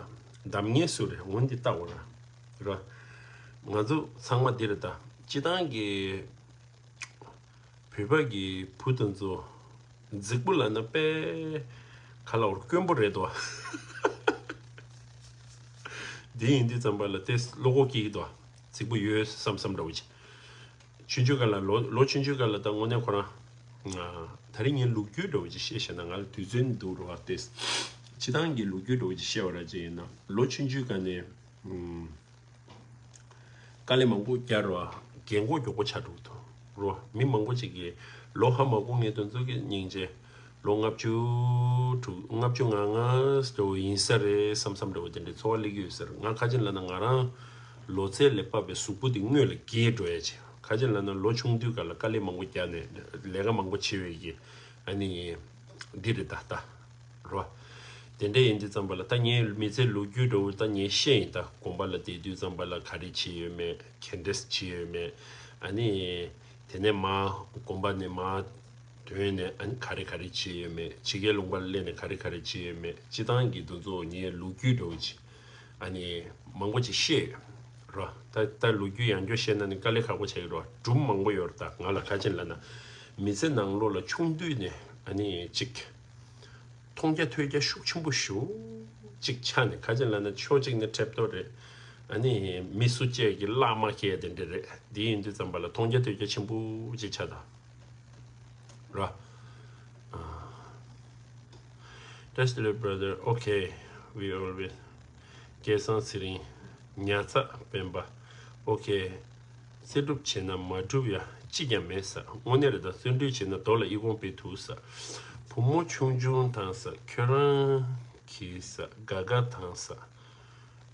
གདམས་ངེས་སུ་རེད་འོང་འདི་ལྟ་བར་རོ། ང་ཚོ་ཚང་མ་འདི་རེད་ད། སྤྱི་བཏང་གི་བོད་པ་གི་བུ་དང་ཚོ་རྫིག་པོ་ལབ་ན་དཔེ་ག་ལ་བར་དཀོན་པོ་རེད་དོ། འདི་ཡིན་དུས་ཙམ་པ་ལ་དེ་བློ་ཁོག་སྐྱེ་གི་དོ། རྫིག་པོ་ཡོད་བསམ་བསམ་འདྲ་བོ་ཅིག་ཆུང་ཆུང་སྒང་ལ་ལོ་ལོ་ཆུང་ཆུང་སྒང་ལ་ད་དངོས་གནས་ཁོ་རང་ང་ད་རིང་ངས་ལོ་རྒྱུས་འདྲ་བོ་ཅིག་བཤད་བཞག་ན་ང་ལ་དུས་ཚོད་འདུག་རོགས་ཏེ། སྤྱི་བཏང་གི་ལོ་རྒྱུས་འདྲ་བོ་ཅིག་བཤད་པ་ར་ཅིག་ཡིན་ན་ལོ་ཆུང་ཆུང་སྒང་ནས་ཨུམ། དཀའ་ལས་མང་པོ་བརྒྱབ་རོགས། རྒན་གོག་མགྱོགས་པོ་ཆགས་འགྲོ་གི་འདུག་རོ། མི་མང་པོ་ཅིག་གིས་ལོ་ཧ་མ་གོ་ངེས་དོན་ཚོ་གི་སྙིང་རྗེ། ལོ་ལྔ་བཅུ་དྲུག་ལྔ་བཅུ་ང་ལྔ་འདྲ་བོ་ཡིན་ས་རེད་བསམ་བསམ་འདྲ་བོ་དེ་འདྲའི་ཚོར་བ་སླེབས་ཀྱི་ཡོད་ས་རེད། ང་ཁ་ཅིག་ལབ་ན་ང་རང་ལོ་ཚད་ལས་བབས་པའི་གཟུགས་པོ་དེ་སྔོན་ལ་རྒས་འགྲོ་ཡ་ཅིག་ཁ་ཅིག་ལབ་ན་ལོ་ཆུང་དུས་སྒང་ལ་དཀའ་ལས་མང་པོ་བརྒྱབ་ནས་ལས་ཀ་མང་པོ་བྱས་པའི་གི་ཨ་ནི་འདི་རེད་ད་ལྟ་རོ། དེ་འདྲ་ཡིན་དུས་ཙམ་པ་ལ་ད་ངའི་མི་ཚེ་ལོ་རྒྱུས་འདྲ་བོ་ད་ངས་བཤད་ཡིན་ད་དགོན་པ་ལ་བསྡད་དུས་ཙམ་པ་ལ་ག་རེ་བྱས་ཡོད་མེད་ག་འདྲས་བྱས་ཡོད་མེད་ཨ་ནི། དེ་ནས་མ་དགོན་པ་ནས་མ་ཐོན་ནས་ཨ་ནི་ག་རེ་ག་རེ་བྱས་ཡོད་མེད་ཕྱི་རྒྱལ་ལུང་པ་ལ་སླེབས་ནས་ག་རེ་ག་རེ་བྱས་ཡོད་མེད་སྤྱི་བཏང་གི་འདུ་ཚོགས་ངའི་ལོ་རྒྱུས་འདྲ་བོ་ཅིག་ཨ་ནི་མང་པོ་ཅིག་བཤད་ཡོད་རོ། ད་ད་ལོ་རྒྱུས་ཡང་བསྐྱར་བཤད་ན་ནི་དཀའ་ལས་ཁག་པོ་ཆགས་ཀྱི་རོ། སྒྲུང་མང་པོ་ཡོད་རེད་ད་ང་ལ་ཁ་ཆེན་ལབ་ན་མི་ཚེ་ནང་ལོགས་ལ་ཆུང་དུས་ནས་ཨ་ནི་ཅིག་མཐོང་རྒྱ་ཐོས་རྒྱ་ཤུགས་ཆེན་པོ་ཞེ་ཅིག་ཆགས་ནས་ཁ་ཆེན་ལབ་ན་ཕྱོགས་གཅིག་ནས་ཁྲེབ་ཏོ་རེད། ཨ་ནི་མི་སུ་གཅིག་གིས་གླགས་མ་ཁེལ་དེ་འདྲ་རེད། འདི་ཡིན་དུས་ཙམ་པ་ལ་མཐོང་རྒྱ་ཐོས་རྒྱ་ཆེན་པོ་ཅིག་ཆགས་ད། ར། That's the brother. Okay, we always. སྐལ་བཟང་ཚེ་རིང་། ཉ་ཚ་སྤེན་པ། Okay. བརྩི་སྒྲུབ་བྱས་ན་མ་འགྲུབ་ཡ་གཅིག་ཀྱང་མེད་ས། དངོས་གནས་རེད་ད། བརྩོན་འགྲུས་བྱས་ན་རྡོ་ལ་ཨི་ཁུང་དཔེ་ཐུག་ས། བུ་མོ་ཆུང་ཆུང་དང་ས། ཁྱོད་རང་གི་ས། དགའ་དགའ་དང་ས།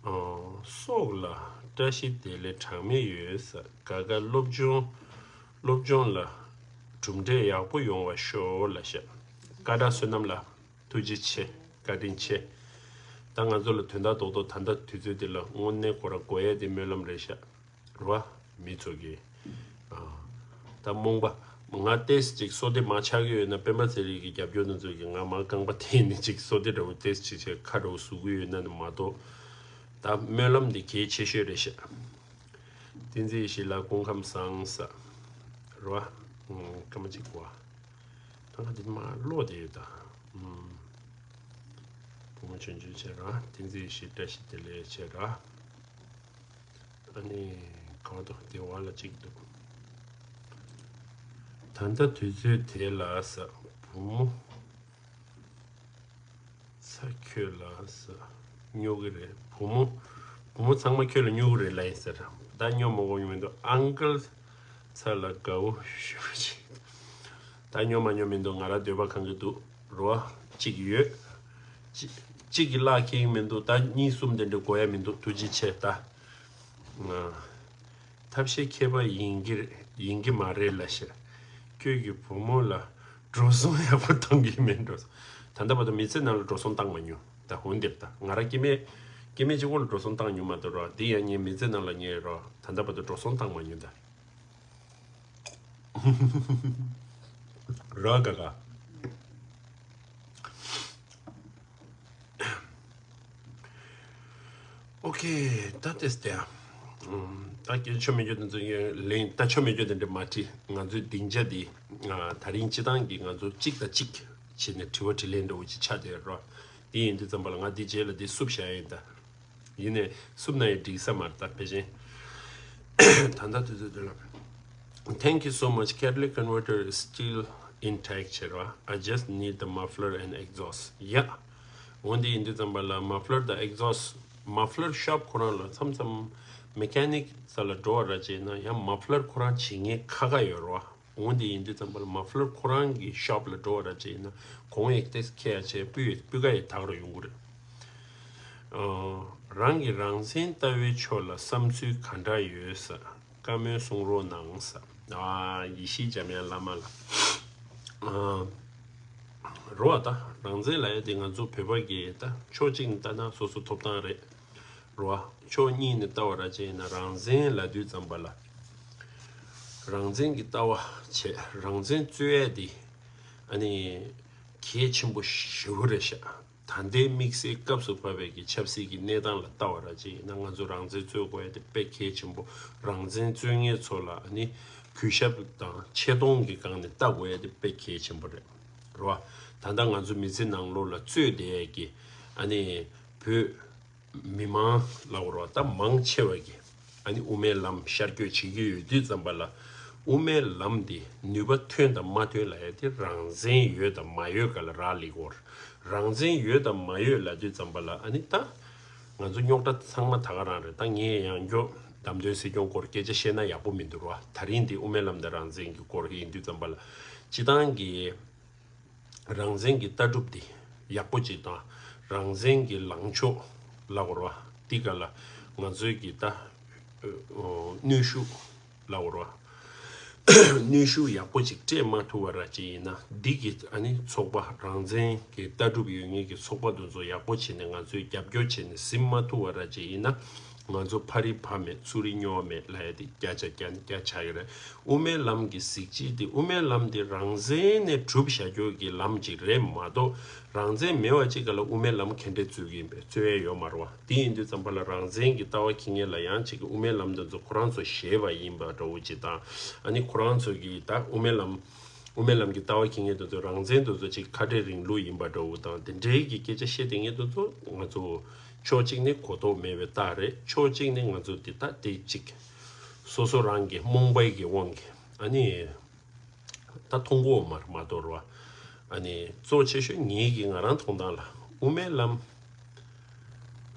ཨོ། སྲོག་ལ་བཀྲ་ཤིས་བདེ་ལེགས་གྲངས་མེད་ཡོད་ས། དགའ་དགའ་སློབ་སྦྱོང་། སློབ་སྦྱོང་ལ་གྲུབ་འབྲས་ཡག་པོ་ཡོང་བ་ཤོག་ལ་ཤ། སྐད་གྲགས་བསོད་ནམས་ལགས། ཐུགས་རྗེ་ཆེ། བཀའ་དྲིན་ཆེ། ད་ང་ཚོ་ལ་དོན་དག་རྡོག་རྡོག་ད་ལྟ་དུས་ཚོད་འདི་ལ་དངོས་གནས་ཁོ་ར་དགོས་ཡས་དེ་སྨོན་ལམ་རེད་ཤག་རེད་བ། མི་ཚོ་གི། ཨ། ད་རྨོངས་པ། ང་ཏོག་ཙམ་ཅིག་བསོད་བདེ་མ་ཆགས་ཀྱི་ཡོད་ན་སྤེན་པ་ཚེ་རིང་གི་རྒྱབ་སྐྱོར་དེ་ཚོ་གིས་ང་མར་རྐང་པ་འཐེན་ནས་ཅིག་བསོད་བདེ་འདྲ་བོ་ཏོག་ཙམ་ཅིག་བྱས་ཁ་འདྲ་བོ་ཟུག་གི་ཡོད་ན་ནི་མ་གཏོགས། ད་སྨོན་ལམ་འདི་གལ་ཆེ་ཤོས་རེད་ཤག་བསྟན་འཛིན་ཡེ་ཤེས་ལགས་སྐུ་ཁམས་བཟང་ས། རེད་བ། ཨུམ། སྐར་མ་གཅིག་གོ། ད་ང་འདི་མར་ཀློག་བསྡད་ཡོད་ད། ཨུམ། བུ་མོ་ཆུང་ཆུང་བྱས་ར་བསྟན་འཛིན་ཡེ་ཤེས་བཀྲ་ཤིས་བདེ་ལེགས་བྱས་ར། ཨ་ནི་གང་དུ་བདེ་བ་ལ་གཅིག་འདུག་ད་ལྟ་དུས་ཚོད་དེ་ལ་ས་བུ་མོ། ས་ཁྱོད་ལ་ས་སྨྱོ་གི་རེད། བུ་མོ། བུ་མོ་ཚང་མ་ཁྱོད་ལ་སྨྱོ་གི་རེད་ལབ་ཡིན་ཟེར། ད་སྨྱོ་མ་གོ་མི་འདུག་ཨང་ཀལ་ས་ལ་དགའ་བོ་ཞུ་ཞིག་ད་སྨྱོ་མ་སྨྱོ་མི་འདུག་ང་རང་འདོད་པ་ཁེངས་ཀྱི་འདུག་རོ། གཅིག་ཡོད། གཅིག་གཅིག་གི་གླགས་ཁེངས་མི་འདུག་ད་གཉིས་གསུམ་དེ་འདྲ་དགོས་ཡ་མི་འདུག་ཐུགས་རྗེ་ཆེ་ད། ང་། ཐབས་ཤེས་མཁས་པ་ཡིན་གྱི་རེད་ཡིན་གྱི་མ་རེད་ལ་ཤ། ཁྱོད་ཀྱི་བུ་མོ་ལ་འགྲོ་སོང་ཡག་པོ་གཏོང་གི་མེད་འགྲོ་སོང་། ད་ལྟ་བར་དུ་མི་ཚེ་ནང་ལ་འགྲོ་སོང་བཏང་མ་མྱོང་ད་འོན་ཏེ་ད་ང་རང་སྐྱེ་དམན། སྐྱེ་དམན་གཅིག་པོ་ལ་འགྲོ་སོང་བཏང་མྱོང་མ་གཏོགས་རོ་འདི་ཡང་ངའི་མི་ཚེ་ནང་ལ་ངས་རོ་ད་ལྟ་བར་དུ་འགྲོ་སོང་བཏང་མ་མྱོང་ད། རོ་ག་ག་ཨོ་ཁེ། ད་ཏེས་ཏེ། ཨམ། ད་ཀྱི་ཆོ་མེད་རྒྱུ་དེ་ཚོ་ཡིན་ལེན་ད་ཆོ་མེད་རྒྱུ་དེ་འདྲ་མ་བྲིས། ང་ཚོའི་སྡིངས་ཆ་འདི། ང་ད་རིང་སྤྱི་བཏང་གི་ང་ཚོ་གཅིག་དང་གཅིག་བྱས་ནས་དྲི་བ་དྲིས་ལན་འདྲ་བོ་ཅིག་ཆགས་བསྡད་རོ། དེ་ཡིན་དུས་ཙམ་པ་ལ་ང་འདི་རྗེས་ལ་འདི་བསུབ་བཞག་ཡིན་ད། ཡིན་ནས་བསུབ་ན་ཡང་འགྲིག་ས་མ་རེད་ད་ཕལ་ཆེར། ད་ལྟ་དུས་ཚོད་འདི་ལ། Thank you so much. Catalytic converter is still intact བྱས་རོ། I just need the muffler and exhaust. Yeah. འོན་ཏེ་ཡིན་དུས་ཙམ་པ་ལ་muffler དང་exhaust། muffler shop ཁོ་རང་ལ་མཚམས་མཚམས་mechanic ས་ལ་འགྲོ་བ་ར་བྱས་ན་ཡང་muffler ཁོ་རང་བྱེད་མཁན་ཁ་ཁ་ཡོད་རོ། འོན་ཏེ་ཡིན་དུས་ཙམ་པ་ལ་muffler ཁོ་རང་གི་shop ལ་འགྲོ་བ་ར་བྱས་ན་གོང་ཡིག་ཏེས་ཁྱེད་ཡ་བྱས་སྤུས་ཡོད་སྤུས་ཀ་ཡི་དག་རུ་ཡོང་གི་རེད། ཨ། རང་གི་རང་བཙན་ལྟ་བའི་ཕྱོགས་ལ་བསམ་ཚུལ་ག་འདྲ་ཡོད་ས། བཀའ་མོལ་གསུང་རོགས་གནང་ས། ཨ། ཡེ་ཤེས་འཇམ་དབྱངས་བླ་མ་ལ། ཨ། རོ་ཨ་ད་རང་བཙན་ལབ་ཡ་དེ་ང་ཚོ་བོད་པ་གི་ད་ཕྱོགས་གཅིག་ནས་ལྟ་ན་སོ་སོ་ཐོབ་ཐང་རེད། རེད་བ། ཕྱོགས་གཉིས་ནས་ལྟ་བ་ར་བྱས་ན་རང་བཙན་ལབ་དུས་ཙམ་པ་ལ། རང་བཙན་གྱི་ལྟ་བ་བྱས་རང་བཙན་རྩོད་ཡས་དེ་ཨ་ནི་གལ་ཆེན་པོ་ཞེ་པོ་རེད་ཤག་ད་ལྟའི་དམིགས་བསལ་སྐབས་སུ་བབས་པའི་གི་ཆབ་སྲིད་ཀྱི་གནས་སྟངས་ལ་ལྟ་བ་ར་ཅིག་ཡིན་ན་ང་ཚོ་རང་བཙན་རྩོད་དགོས་ཡ་དེ་དཔེ་གལ་ཆེན་པོ། རང་བཙན་རྩོད་མཁན་ཚོ་ལ་ཨ་ནི་གུས་ཞབས་དང་ཆེ་མཐོང་གི་སྒང་ནས་ལྟ་དགོས་ཡ་དེ་དཔེ་གལ་ཆེན་པོ་རེད། རེད་བ། ད་ལྟ་ང་ཚོ་མི་ཚེ་ནང་ལོགས་ལ་རྩོད་བསྡད་ཡ་གི་ཨ་ནི་བོད་མི་མང་ལབ་དགོས་རེད་བ། ད་མང་ཆེ་བ་གི་ཨ་ནི་དབུ་མའི་ལམ་ཤར་བསྐྱོད་བྱེད་ཀྱི་ཡོད་དུས་ཙམ་པ་ལ། དབུ་མའི་ལམ་འདི་ནུས་པ་ཐོན་དང་མ་ཐོན་ལབ་ཡ་དེ་རང་བཙན་ཡོད་དང་མ་ཡོད་སྒང་ལ་རག་ལས་ཀྱི་ཡོད་རེད། རང་བཙན་ཡོད་དང་མ་ཡོད་ལབ་དུས་ཙམ་པ་ལ་ཨ་ནི་ད་ང་ཚོ་རྙོག་དྲ་ཚང་མ་ད་ག་རང་རེད། ད་ངས་ཡང་བསྐྱར་བདམས་ཐོན་སྲིད་སྐྱོང་སྐོར་སྐད་ཆ་བཤད་ན་ཡག་པོ་མི་འདུག་ར། ད་རིང་འདི་དབུ་མའི་ལམ་དང་རང་བཙན་གྱི་སྐོར་ཡིན་དུས་ཙམ་པ་ལ་སྤྱི་བཏང་གི་རང་བཙན་གྱི་ལྟ་གྲུབ་འདི་ཡག་པོ་ཅིག་དང་། རང་བཙན་གྱི་ལངས་ཕྱོགས་ལབ་དགོས་རེད་བ། འདི་སྒང་ལ་ང་ཚོའི་གི་ད་ཨ་གནོན་ཤུགས་ལབ་དགོས་རེད་བ། གནོན་ཤུགས་ཡག་པོ་ཅིག་སྤྲད་མ་ཐུབ་པ་ར་ཅིག་ཡིན་ན་འདི་གི་ཨ་ནི་ཚོགས་པ་རང་བཙན་གྱི་ལྟ་གྲུབ་ཡོད་མཁན་གྱི་ཚོགས་པ་དེ་ཚོ་ཡག་པོ་བྱས་ནས་ང་ཚོས་རྒྱབ་སྐྱོར་བྱས་ནས་ཟིན་མ་ཐུབ་པ་ར་ཅིག་ཡིན་ན། ང་ཚོ་ཕ་རི་ཕ་མེད་ཚུར་རི་སྨྱོ་བ་མེད་ལབ་ཡ་དེ་བརྒྱ་ཆ་བརྒྱ་ནས་བརྒྱ་ཆགས་ཀྱི་རེད། དབུ་མའི་ལམ་གྱི་གཟི་བརྗིད་དེ་དབུ་མའི་ལམ་དེ་རང་བཙན་ནས་གྲུབ་བཞག་རྒྱུ་གི་ལམ་ཅིག་རེད་མ་གཏོགས། རང་བཙན་མེད་པ་ཅིག་སྒང་ལ་དབུ་མའི་ལམ་ག་འདྲས་རྩོད་ཀྱི་ཡིན་པས་རྩོད་ཡ་ཡོད་མ་རེད་བ། དེ་ཡིན་དུས་ཙམ་པ་ལ་རང་བཙན་གྱི་ལྟ་བ་འཁྱེར་མཁན་ལ་ཡང་ཅིག་གི་དབུ་མའི་ལམ་དེ་ཚོ་ཁོ་རང་ཚོ་བཞེས་པ་ཡིན་པ་འདྲ་བོ་ཅིག་དང་། ཨ་ནི་ཁོ་རང་ཚོ་གི་ད་དབུ་མའི་ལམ་དབུ་མའི་ལམ་གྱི་ལྟ་བ་འཁྱེར་མཁན་དེ་ཚོས་རང་བཙན་དེ་ཚོ་ཅིག་ཁ་བྲལ་རིང་ལུགས་ཡིན་པ་འདྲ་བོ་དང་དེ་འདྲའི་གི་སྐད་ཆ་བཤད་བསྡད་མཁན་དེ་ཚོ་ང་ཚོ་ཕྱོགས་གཅིག་ནས་གོ་རྟོགས་མེད་པའི་རྟགས་རེད། ཕྱོགས་གཅིག་ནས་ང་ཚོ་འདི་ལྟ་དེ་ཅིག་སོ་སོ་རང་གི་རྨོངས་པའི་གི་དབང་གིས་ཨ་ནི་ད་མཐོང་གོ་མ་མ་གཏོགས་རེད་བ། ཨ་ནི་གཙོ་ཆེ་ཤོས་ངེད་ཀྱི་ང་རང་མཐོང་སྟངས་ལ་དབུ་མའི་ལམ་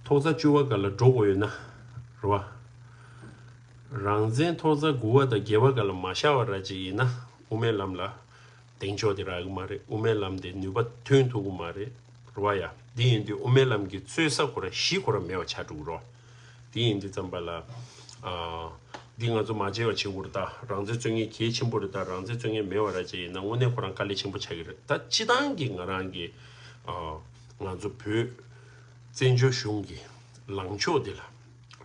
ཐོག་རྩ་བཅུ་པ་སྒང་ལ་འགྲོ་དགོས་ཡོད་ན་རེད་བ། རང་བཙན་ཐོག་རྩ་དགུ་པ་དང་བརྒྱད་པ་སྒང་ལ་མ་ཤར་བ་ར་ཅིག་ཡིན་ན་དབུ་མའི་ལམ་ལ་གདེང་འཇོག་དེ་རག་གི་མ་རེད། དབུ་མའི་ལམ་དེ་ནུས་པ་ཐོན་ཐུབ་ཀྱི་མ་རེད། རེད་བ་ཡ། འདི་ཡིན་དུས་དབུ་མའི་ལམ་གྱི་རྩོད་ས་ཁོ་ར་གཞི་ཁོ་ར་མེད་པ་ཆགས་འགྲོ་གི་རེད། འདི་ཡིན་དུས་ཙམ་པ་ལ། ཨ། འདི་ང་ཚོ་མ་བརྗེད་པ་བྱེད་དགོས་རེད་ད། རང་བཙན་རྩོད་མཁན་གལ་ཆེན་པོ་རེད་ད། རང་བཙན་རྩོད་མཁན་མེད་པ་ར་ཅིག་ཡིན་ན་དངོས་གནས་ཁོ་རང་དཀའ་ལས་ཆེན་པོ་ཆགས་ཀྱི་རེད། ད་སྤྱི་བཏང་གི་ང་རང་གི། ཨ། ང་ཚོ་བོད་བཙན་བྱོལ་གཞུང་གི་ལངས་ཕྱོགས་འདི་ལ།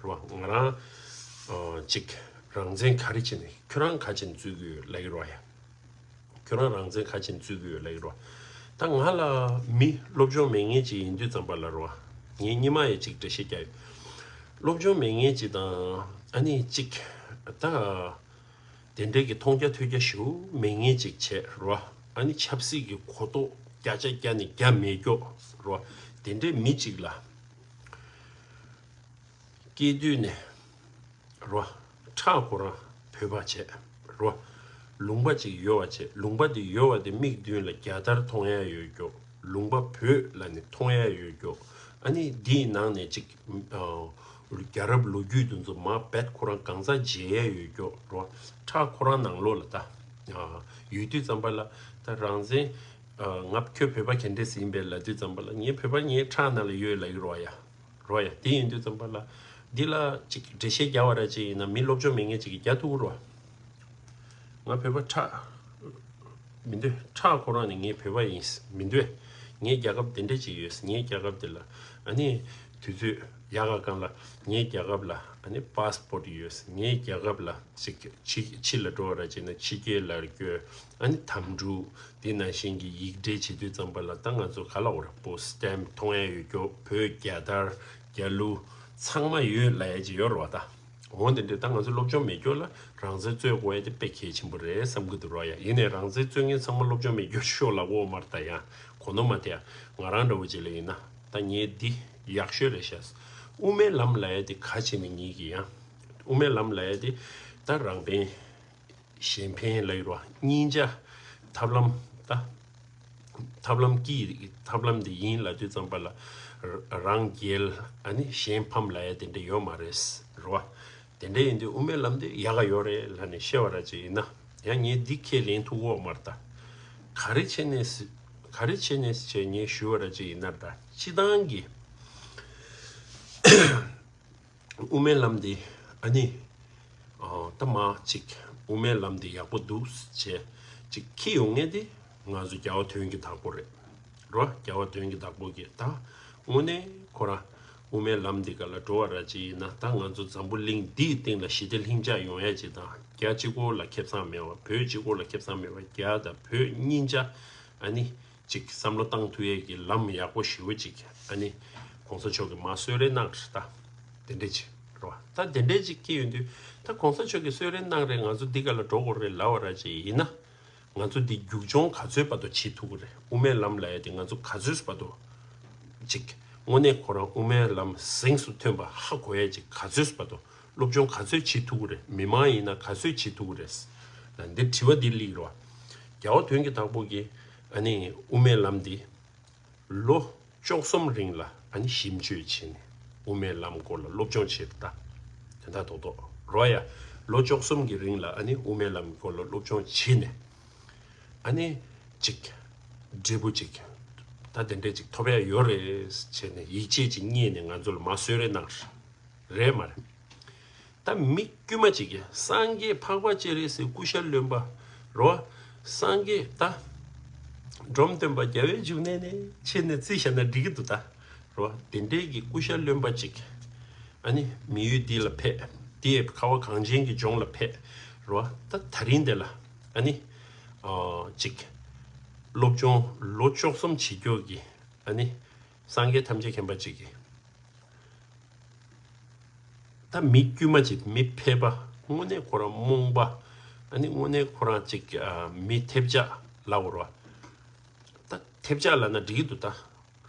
རེད་བ། ང་རང་། ཨ། ཅིག་རང་བཙན་ག་རེ་བྱས་ནས་ཁྱོད་རང་ག་བྱས་ནས་རྩོད་ཀྱི་ཡོད་ལབ་ཀྱི་རེད་བ་ཡ། ཁྱོད་རང་རང་བཙན་ག་བྱས་ནས་རྩོད་ཀྱི་ཡོད་ལབ་ཀྱི་རེད་བ། ད་ང་ལ་མི་སློབ་སྦྱོང་མེད་མཁན་ཅིག་ཡིན་དུས་ཙམ་པ་ལ་རེད་བ། ངས་སྔོན་མ་ཡང་ཅིག་འགྲེལ་བཤད་རྒྱག་ཡོད། སློབ་སྦྱོང་མེད་མཁན་ཅིག་དང་ཨ་ནི་ཅིག་ད། དེ་འདྲའི་གི་མཐོང་རྒྱ་ཐོས་རྒྱ་ཞེ་པོ་མེད་མཁན་ཅིག་བྱས་རེད་བ། ཨ་ནི་ཆབ་སྲིད་ཀྱི་གོ་རྟོགས་བརྒྱ་ཆ་བརྒྱ་ནས་བརྒྱ་མེད་ཀྱོག་རེད་བ། དེ་འདྲའི་མི་ཅིག་ལ་སྐྱེས་དུས་ནས་རེད་བ། ཁྲག་ཁོ་རང་བོད་པ་བྱས་རེད་བ། ལུང་པ་ཅིག་ཡོད་པ་བྱས། ལུང་པ་དེ་ཡོད་པ་དེ་མིག་མདུན་ལ་རྒྱལ་དར་མཐོང་ཡ་ཡོད་ཀྱོག་ལུང་པ་བོད་ལ་ནི་མཐོང་ཡ་ཡོད་ཀྱོག་ཨ་ནི་འདིའི་ནང་ནས་ཅིག་ཨ། རྒྱལ་རབས་ལོ་རྒྱུས་དེ་ཚོ་མར་རྦད་ཁོ་རང་གང་ཟག་མཇལ་ཡ་ཡོད་ཀྱོག་རེད་བ། ཁྲག་ཁོ་རང་ནང་ལོགས་ལ་ད། ཨ། ཡོད་དུས་ཙམ་པ་ལ་ད་རང་བཙན། ཨ། ང་ཁྱོད་བོད་པ་ག་འདྲས་ཡིན་པས་ལབ་དུས་ཙམ་པ་ལ་ངའི་བོད་པ་ངའི་ཁྲག་ནང་ལ་ཡོད་ལབ་ཀྱི་རེད་བ་ཡ། རེད་བ་ཡ། དེ་ཡིན་དུས་ཙམ་པ་ལ། འདི་ལ་ཅིག་འགྲེལ་བཤད་རྒྱག་པ་ར་ཅིག་ཡིན་ན་མི་སློབ་སྦྱོང་མེད་མཁན་ཅིག་གིས་རྒྱག་ཐུབ་ཀྱི་རེད་བ། ང་བོད་པ་ཁྲག་མི་འདོད། ཁྲག་ཁོ་རང་ནི་ངའི་བོད་པ་ཡིན་མི་འདོད། ངའི་རྒྱལ་ཁབ་དེ་འདྲས་ཅིག་ཡོད། ངའི་རྒྱལ་ཁབ་དེ་ལ་ཨ་ནི་དུས་ཚོད་ཡག་ག་གང་ལ་ངའི་རྒྱལ་ཁབ་ལ་ཨ་ནི་པཱ་སི་པོར་ཊི་ཡོད། ངའི་རྒྱལ་ཁབ་ལ་ཅིག་ཕྱི་ཕྱི་ལ་འགྲོ་བ་ར་ཅིག་ན་ཕྱི་རྒྱལ་ལ་སྐྱོད། ཨ་ནི་དམ་ཕྲུག་དེ་ནང་བཞིན་གྱི་ཡིག་འབྲེལ་བྱེད་དུས་ཙམ་པ་ལ་ད་ང་ཚོ་ག་ལ་འོ་ར་པོ་སི་ཊེམ་པ་མཐོང་ཡ་ཡོད་ཀྱོག་བོད་རྒྱལ་དར་རྒྱལ་གླུ་ཚང་མ་ཡོད་ལབ་ཡ་ཅིག་ཡོད་རེད་བ་ད། འོ་དེ་འདྲས་ད་ང་ཚོ་སློབ་སྦྱོང་མེད་ཀྱོག་ལ་རང་བཙན་རྩོད་དགོས་ཡ་དེ་དཔེ་གལ་ཆེན་པོ་རེད་བསམ་གྱི་འདུག་རོ་ཡ། ཡིན་ནའི་རང་བཙན་རྩོད་མཁན་ཚང་མ་སློབ་སྦྱོང་མེད་ཀྱོག་ཤོག་ལབ་དགོས་མ་རེད་ད་ཡ། གོ་ནོར་མ་ཐེབས་ཡ། ང་རང་འདྲ་བོ་ཅིག་ལ་ཡིན་ན་ད་ངས་འདི་ཡག་ཤོས་རེད་ཤག་དབུ་མའི་ལམ་ལབ་ཡ་དེ་ག་བྱས་ནས་ངེད་ཀྱིས་ཡང་། དབུ་མའི་ལམ་ལབ་ཡ་དེ་ད་རང་དཔེ། གཞན་ཕན་ལབ་ཀྱི་རེད་བ། སྙིང་རྗེ། ཐབས་ལམ་ད། ཐབས་ལམ་གྱི་ཐབས་ལམ་འདི་ཡིན་ལབ་དུས་ཙམ་པ་ལ། རང་རྒྱལ་ཨ་ནི་གཞན་ཕམ་ལབ་ཡ་དེ་འདྲ་ཡོད་མ་རེད་རེད་བ། དེ་འདྲ་ཡིན་དུས་དབུ་མའི་ལམ་འདི་ཡག་ག་ཡོད་རེད་ལབ་ནས་བཤད་པ་ར་ཅིག་ཡིན་ན་ཡང་ངས་འདི་ཁས་ལེན་ཐུབ་ཀྱོག་མ་རེད་ད། ག་རེ་བྱས་ནས་ག་རེ་བྱས་ནས་བྱས་ངས་ཞུ་བ་ར་ཅིག་ཡིན་ན་ད་སྤྱི་བཏང་གི་དབུ་མའི་ལམ་འདི་ཨ་ནི། ཨ། ད་མ་ཅིག་དབུ་མའི་ལམ་འདི་ཡག་པོ་འདུག་ཅེས་ཅིག་འཁྱེར་ཡོང་མཁན་དེ་ང་ཚོ་རྒྱལ་བ་དོན་གྱི་བདག་པོ་རེད། རོ། རྒྱལ་བ་དོན་གྱི་བདག་པོ་གིས་ད་དངོས་གནས་ཁོ་རང་ དབུ་མའི་ལམ་འདི་ག་ལ་འགྲོ་བ་ར་ཅིག་ཡིན་ན། ད་ང་ཚོ་འཛམ་བུ་གླིང་འདིའི་སྟེང་ལ་ཞི་བདེ་ལྷིང་འཇགས་ཡོང་ཡ་ཅིག་དང་། རྒྱ་གཅིག་པོ་ལ་ཁེ་བཟང་མེད་པ། བོད་གཅིག་པོ་ལ་ཁེ་བཟང་མེད་པ། རྒྱ་དང་བོད་གཉིས་ཆ་ཨ་ནི་ཅིག་བསམ་བློ་བཏང་ཐུབ་ཡས་ཀྱི་ལམ་ཡག་པོ་ཞེ་པོ་ཅིག་ཨ་ནི་གོང་ས་མཆོག་གིས་མར་གསོལ་རས་གནང་རེད། ད་དེ་འདྲས་ཅིག་རེད་བ། ད་དེ་འདྲས་ཅིག་སྐྱེས་ཡོང་དུས། ད་གོང་ས་མཆོག་གིས་གསོལ་རས་གནང་རེད། ང་ཚོ་འདི་ག་ལ་འགྲོ་དགོས་རེད་ལབ་པ་ར་ཅིག་ཡིན་ན། ང་ཚོ་འདི་མཇུག་སྐྱོང་ག་ཚོད་བར་དུ་བྱེད་ཐུབ་ཀྱི་རེད། དབུ་མའི་ལམ་ལབ་ཡ་དེ་ང་ཚོ་ག་ཚོད་བར་དུ་ཅིག་དངོས་གནས་ཁོ་རང་དབུ་མའི་ལམ་གཟེངས་སུ་ཐོན་པ་ཧ་གོ་ཡ་ཅིག་ག་ཚོད་བར་དུ། སློབ་སྦྱོང་ག་ཚོད་བྱེད་ཐུབ་ཀྱི་རེད། མི་མང་ཡིན་ན་ག་ཚོད་བྱེད་ཐུབ་ཀྱི་རེད་ལ། འདི་དྲི་བ་འདི་སླེབས་རེད་བ། རྒྱལ་བ་དོན་གྱི་བདག་པོ་གིས་ཨ་ནི་དབུ་མའི་ལམ་འདི་ལོ་བཅུ་གསུམ་རིང་ལ་ཨ་ནི་ཞིབ་འཇུག་བྱས་ནས་དབུ་མའི་ལམ་སྐོར་ལ་སློབ་སྦྱོང་བྱས། ད་དོན་དག་རྡོག་རྡོག་རེད་བ་ཡ། ལོ་བཅུ་གསུམ་གྱི་རིང་ལ་ཨ་ནི་དབུ་མའི་ལམ་སྐོར་ལ་སློབ་སྦྱོང་བྱས་ནས། ཨ་ནི་ཅིག་འབྲས་བུ་ཅིག་ད་དེ་འདྲས་ཅིག་ཐོབ་ཡ་ཡོད་རེད་བྱས་ནས། ཡིད་ཆེས་ཅིག་རྙེད་ནས་ང་ཚོ་ལ་མར་གསོལ་རས་གནང་རེད། རེད་མ་རེད། ད་མི་དཀྱུས་མ་ཅིག་གིས་སངས་རྒྱས་འཕགས་པ་སྤྱན་རས་གཟིགས་སྐུ་ཤ་རློན་པ་རེད་བ། སངས་རྒྱས་ད་འབྲོམ་སྟོན་པ་རྒྱལ་བའི་འབྱུང་གནས་ནས་ཆེ་ནས་བརྩིས་བཞག་ན་འགྲིག་གི་འདུག་ད་རེད་བ། དེ་འདྲས་ཀྱི་སྐུ་ཤ་རློན་པ་ཅིག་ཨ་ནི་མི་ཡུལ་འདི་ལ་ཕེབས། དེ་ཁ་བ་གངས་ཅན་གྱི་ལྗོངས་ལ་ཕེབས་རེད་བ། ད་ད་རིང་འདི་ལ་ཨ་ནི་ཨ་ཅིག་སློབ་སྦྱོང་ལོ་བཅུ་གསུམ་བྱེད་རྒྱུ་གི་ཨ་ནི་སངས་རྒྱས་ཐམས་ཅད་མཁྱེན་པ་ཅིག་གིས། ད་མི་དཀྱུས་མ་ཅིག་མི་ཕལ་པ། དངོས་གནས་ཁོ་རང་རྨོངས་པ། ཨ་ནི་དངོས་གནས་ཁོ་རང་ཅིག་ཨ་མི་ཐེབས་ཆག་ལབ་དགོས་རེད་བ། ད་ཐེབས་ཆག་ལབ་ན་འགྲིག་གི་འདུག་ད་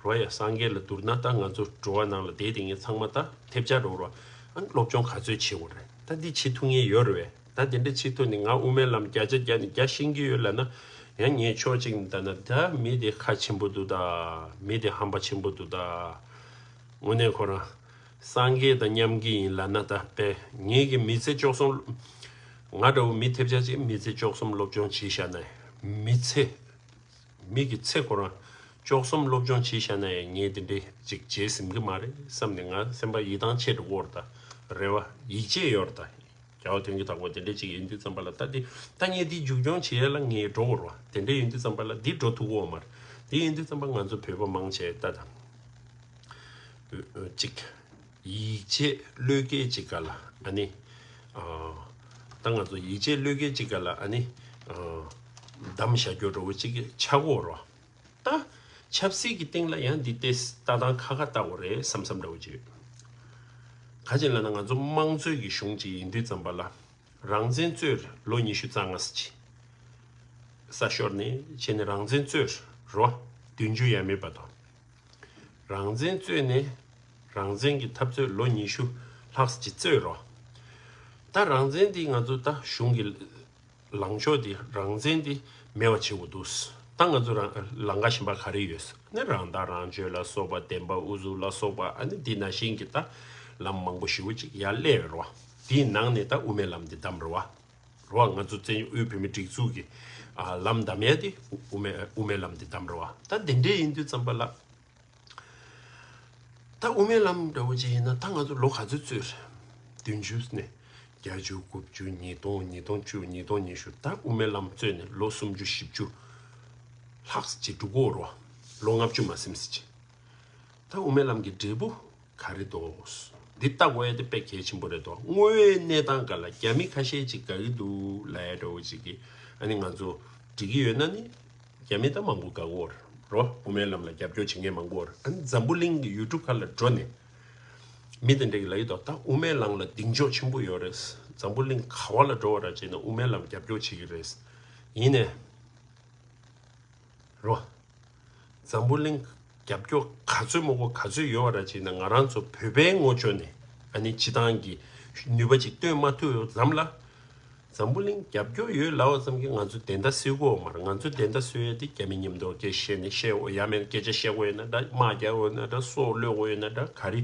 རེད་བ་ཡ། སངས་རྒྱས་ལ་བསྡུར་ན་ད་ང་ཚོ་འགྲོ་བ་ནང་ལ་བསྡད་དེ་ངས་ཚང་མ་ད་ཐེབས་ཆག་འགྲོ་རེད་བ། ཨ་ནི་སློབ་སྦྱོང་ག་ཚོད་བྱེད་དགོས་རེད། ད་འདི་བྱེད་ཐུབ་མཁན་ཡོད་རེད་བས། ད་དེ་འདྲ་བྱེད་ཐུབ་ནས་ང་དབུ་མའི་ལམ་བརྒྱ་ཆ་བརྒྱ་ནས་བརྒྱ་ཤེས་ཀྱི་ཡོད་ལབ་ན། ཡང་ངས་ཕྱོགས་གཅིག་ནས་ལྟ་ན་ད་མི་དེ་ཁ་ཆེན་པོ་འདུག་ད། མི་དེ་ཧམ་པ་ཆེན་པོ་འདུག་ད། དངོས་གནས་ཁོ་རང་སངས་རྒྱས་དང་མཉམ་གྱི་ཡིན་ལབ་ན། ད་དཔེ་ངེད་ཀྱི་མི་ཚེ་བཅུ་གསུམ། ང་འདྲ་བོ་མི་ཐེབས་ཆག་ཅིག་མི་ཚེ་བཅུ་གསུམ་སློབ་སྦྱོང་བྱས་བཞག་ན། མི་ཚེ་མི་གི་ཚེ་ཁོ་རང་བཅུ་གསུམ་སློབ་སྦྱོང་བྱས་བཞག་ན་ཡང་ངས་དེ་འདྲའི་ཅིག་བྱེད་ཟིན་གི་མ་རེད་བསམ་ནས་ང་སེམས་པ་ཡིད་ཐང་ཆད་འགྲོ་གི་ཡོད་རེད་ད། རེ་བ་ཡིད་ཆེས་ཡོད་རེད་ད། རྒྱལ་བ་དོན་གྱི་བདག་པོ་དེ་འདྲས་ཅིག་ཡིན་དུས་ཙམ་པ་ལ། ད་འདི་ད་ངས་འདི་མཇུག་སྐྱོང་བྱེད་ཡ་ལ་ངས་འགྲོ་དགོས་རེད་བ། དེ་འདྲས་ཡིན་དུས་ཙམ་པ་ལ་འདི་འགྲོ་ཐུབ་ཀྱི་ཡོད་མ་རེད། དེ་ཡིན་དུས་ཙམ་པ་ང་ཚོ་བོད་པ་མང་ཆེ་ད་ད་ཅིག་ཡིད་ཆེས་བློས་འགེལ་ཅིག་ག་ལ་ཨ་ནི་ཨ་ད་ང་ཚོ་ཡིད་ཆེས་བློས་འགེལ་ཅིག་ག་ལ་ཨ་ནི་ཨ་བསྡམས་བཞག་རྒྱུ་འདྲ་བོ་ཅིག་ཆགས་ཀྱི་ཡོད་རེད་བ། ད་ཆབ་སྲིད་ཀྱི་སྟེང་ལ་ཡང་འདི་ལྟའི་ལྟ་སྟངས་ཁ་ཁ་ལྟ་དགོས་རེད་བསམ་བསམ་འདྲ་བོ་ཅིག་ཡོད། ག་ཅི་ལབ་ན་ང་ཚོ་དམངས་གཙོའི་གི་གཞུང་ཅིག་ཡིན་དུས་ཙམ་པ་ལ། རང་བཙན་རྩོད་ལོ་ཉི་ཤུ་རྩ་ལྔ་ཙམ་ཅིག་ས་ཤོར་ནས་བྱས་ནས་རང་བཙན་རྩོད་རེད་བ། བདུན་ཅུ་ཡས་མས་བར་དུ། རང་བཙན་རྩོད་ནས་རང་བཙན་གྱི་འཐབ་རྩོད་ལོ་ཉི་ཤུ་ལྷག་ཙམ་ཅིག་རྩོད་རེད་བ། ད་རང་བཙན་འདི་ང་ཚོ་ད་གཞུང་གི་ལངས་ཕྱོགས་འདི་རང་བཙན་འདི་མེད་པ་བྱེད་དགོས་འདུག་ད་ང་ཚོ་རང་ལམ་ཁ་གཞན་པ་ག་རེ་ཡོད་ཟེར་ན། རང་ཐག་རང་གཅོད་ལ་སོགས་པ། བདེན་པ་ཨུ་ཚུགས་ལ་སོགས་པ། ཨ་ནི་འདི་ནང་བཞིན་གྱི་ད་ལམ་མང་པོ་ཞེ་པོ་ཅིག་ཡར་སླེབས་ཡོད་རེད་བ། དེའི་ནང་ནས་ད་དབུ་མའི་ལམ་འདི་བདམས་རེད་བ། རེད་བ། ང་ཚོ་བཙན་བྱོལ་དབུས་བོད་མིའི་སྒྲིག་འཛུགས་ཀྱི་ཨ་ལམ་བདམས་ཡ་དེ་དབུ་མའི་དབུ་མའི་ལམ་འདི་བདམས་རེད་བ། ད་དེ་འདྲས་ཡིན་དུས་ཙམ་པ་ལ། ད་དབུ་མའི་ལམ་འདྲ་བོ་ཅིག་ཡིན་ན་ད་ང་ཚོ་ལོ་ག་ཚོད་རྩོད་རེད། བདུན་ཅུ་ནས་བརྒྱད་ཅུ། དགུ་བཅུ། ཉིས་སྟོང་། ཉིས་སྟོང་བཅུ། ཉིས་སྟོང་ཉི་ཤུ། ད་དབུ་མའི་ལམ་རྩོད་ནས་ལོ་སུམ་ཅུ་བཞི་བཅུ་ལྷག་ཙམ་ཅིག་འགྲོ་གི་ཡོད་རེད་བ། ལོ་ལྔ་བཅུ་མ་ཟིན་ཙམ་ཅིག་ད་དབུ་མའི་ལམ་གྱི་འབྲས་བུ་ག་རེ་འདུག་འདི་ལྟ་དགོས་ཡ་དེ་དཔེ་གལ་ཆེན་པོ་རེད་དོ། དངོས་ཡོད་གནས་སྟངས་སྒང་ལ་རྒྱ་མི་ཁ་ཤས་ཅིག་དགའ་གི་འདུག་ལབ་ཡ་འདྲ་བོ་ཅིག་གིས་ཨ་ནི་ང་ཚོ་འགྲིག་གི་ཡོད་ན་ནི། རྒྱ་མི་ད་མང་པོ་དགའ་གི་ཡོད་རེད། དབུ་མའི་ལམ་ལ་རྒྱབ་སྐྱོར་བྱེད་མཁན་མང་པོ་ཡོད་རེད། ཨ་ནི་འཛམ་བུ་གླིང་གི་ཡུལ་གྲུ་ཁག་ལ་འགྲོ་ནས་མི་དེ་འདྲས་ཀྱིས་ལབ་ཀྱི་འདུག་ད་དབུ་མའི་ལམ་ལ་གདེང་འཇོག་ཆེན་པོ་ཡོད་རེད། འཛམ་བུ་གླིང་ག་བ་ལ་འགྲོ་བ་ར་བྱས་ན་དབུ་མའི་ལམ་རྒྱབ་སྐྱོར་བྱེད་ཀྱི་རེད། ཡིན་ནའི་རོ། འཛམ་བུ་གླིང་རྒྱབ་སྐྱོར་ག་ཚོད་མང་པོ་ག་ཚོད་ཡོད་པ་ར་བྱས་ན། ང་རང་ཚོ་བོད་པའི་ངོས་ཕྱོགས་ནས་ཨ་ནི་སྤྱི་བཏང་གི་ནུས་པ་ཅིག་བཏོན་མ་ཐུབ་ཙམ་ལ། འཛམ་བུ་གླིང་རྒྱབ་སྐྱོར་ཡོད་ལབ་པ་ཙམ་གྱིས་ང་ཚོ་བདེན་མཐའ་གསལ་གྱི་ཡོད་མ་རེད། ང་ཚོ་བདེན་མཐའ་གསལ་ཡས་དེ་རྒྱ་མི་མཉམ་དུ་སྐད་བཤད་ནས་བཤད་དགོས། ཡང་མིན་སྐད་ཆ་བཤད་དགོས་ཡོད་ན་འདྲ། དམག་རྒྱག་དགོས་ཡོད་ན་འདྲ། སྲོག་བློས་དགོས་ཡོད་ན་འདྲ། ག་རེ་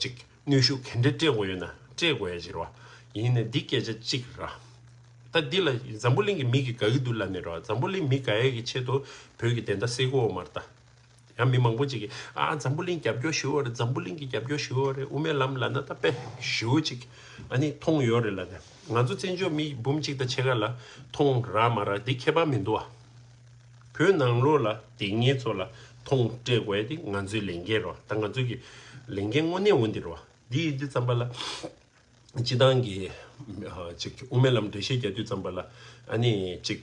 ཅིག་གནོན་ཤུགས་ག་འདྲ་སྤྲད་དགོས་ཡོད་ན་སྤྲད་དགོས་ཡ་ཅིག་རེད་བ། ཡིན་ནའི་འདི་སྐད་ཆ་གཅིག་ར། ད་འདི་ལ་འཛམ་བུ་གླིང་གི་མི་གིས་དགའ་གི་འདུག་ལབ་ནས་ར། འཛམ་བུ་གླིང་མི་དགའ་ཡས་ཀྱི་ཆེད་དུ་བོད་ཀྱི་བདེན་མཐའ་གསལ་གྱི་ཡོད་མ་རེད་ད། ཡང་མི་མང་པོ་ཅིག་གིས་ཨ་འཛམ་བུ་གླིང་རྒྱབ་སྐྱོར་ཞུ་བ་རེད། འཛམ་བུ་གླིང་གི་རྒྱབ་སྐྱོར་ཞུ་བ་རེད། དབུ་མའི་ལམ་ལབ་ན་ད་དཔེ་ཞུ་ཅིག་ཨ་ནི་མཐོང་ཡོད་རེད་ལབ་ནས། ང་ཚོ་བཙན་བྱོལ་མི་འབུམ་གཅིག་དང་ཕྱེད་ཀ་ལ་མཐོང་ར་མ་ར་འདི་ཁྱད་པར་མི་འདུག་ཨ། བོད་ནང་ལོགས་ལ་དེ་སྔའི་ཚོ་ལ་མཐོང་སྤྲད་དགོས་ཡ་དེ་ང་ཚོའི་ལས་འགན་རེད། ད་ང་ཚོ་གི་ ལས་འགན་དངོས་གནས་འོ་འདི་རེད་བ། འདི་ཡིན་དུས་ཙམ་པ་ལ། སྤྱི་བཏང་གི་ཨ་ཅིག་དབུ་མའི་ལམ་འགྲེལ་བཤད་རྒྱག་དུས་ཙམ་པ་ལ་ཨ་ནི་ཅིག་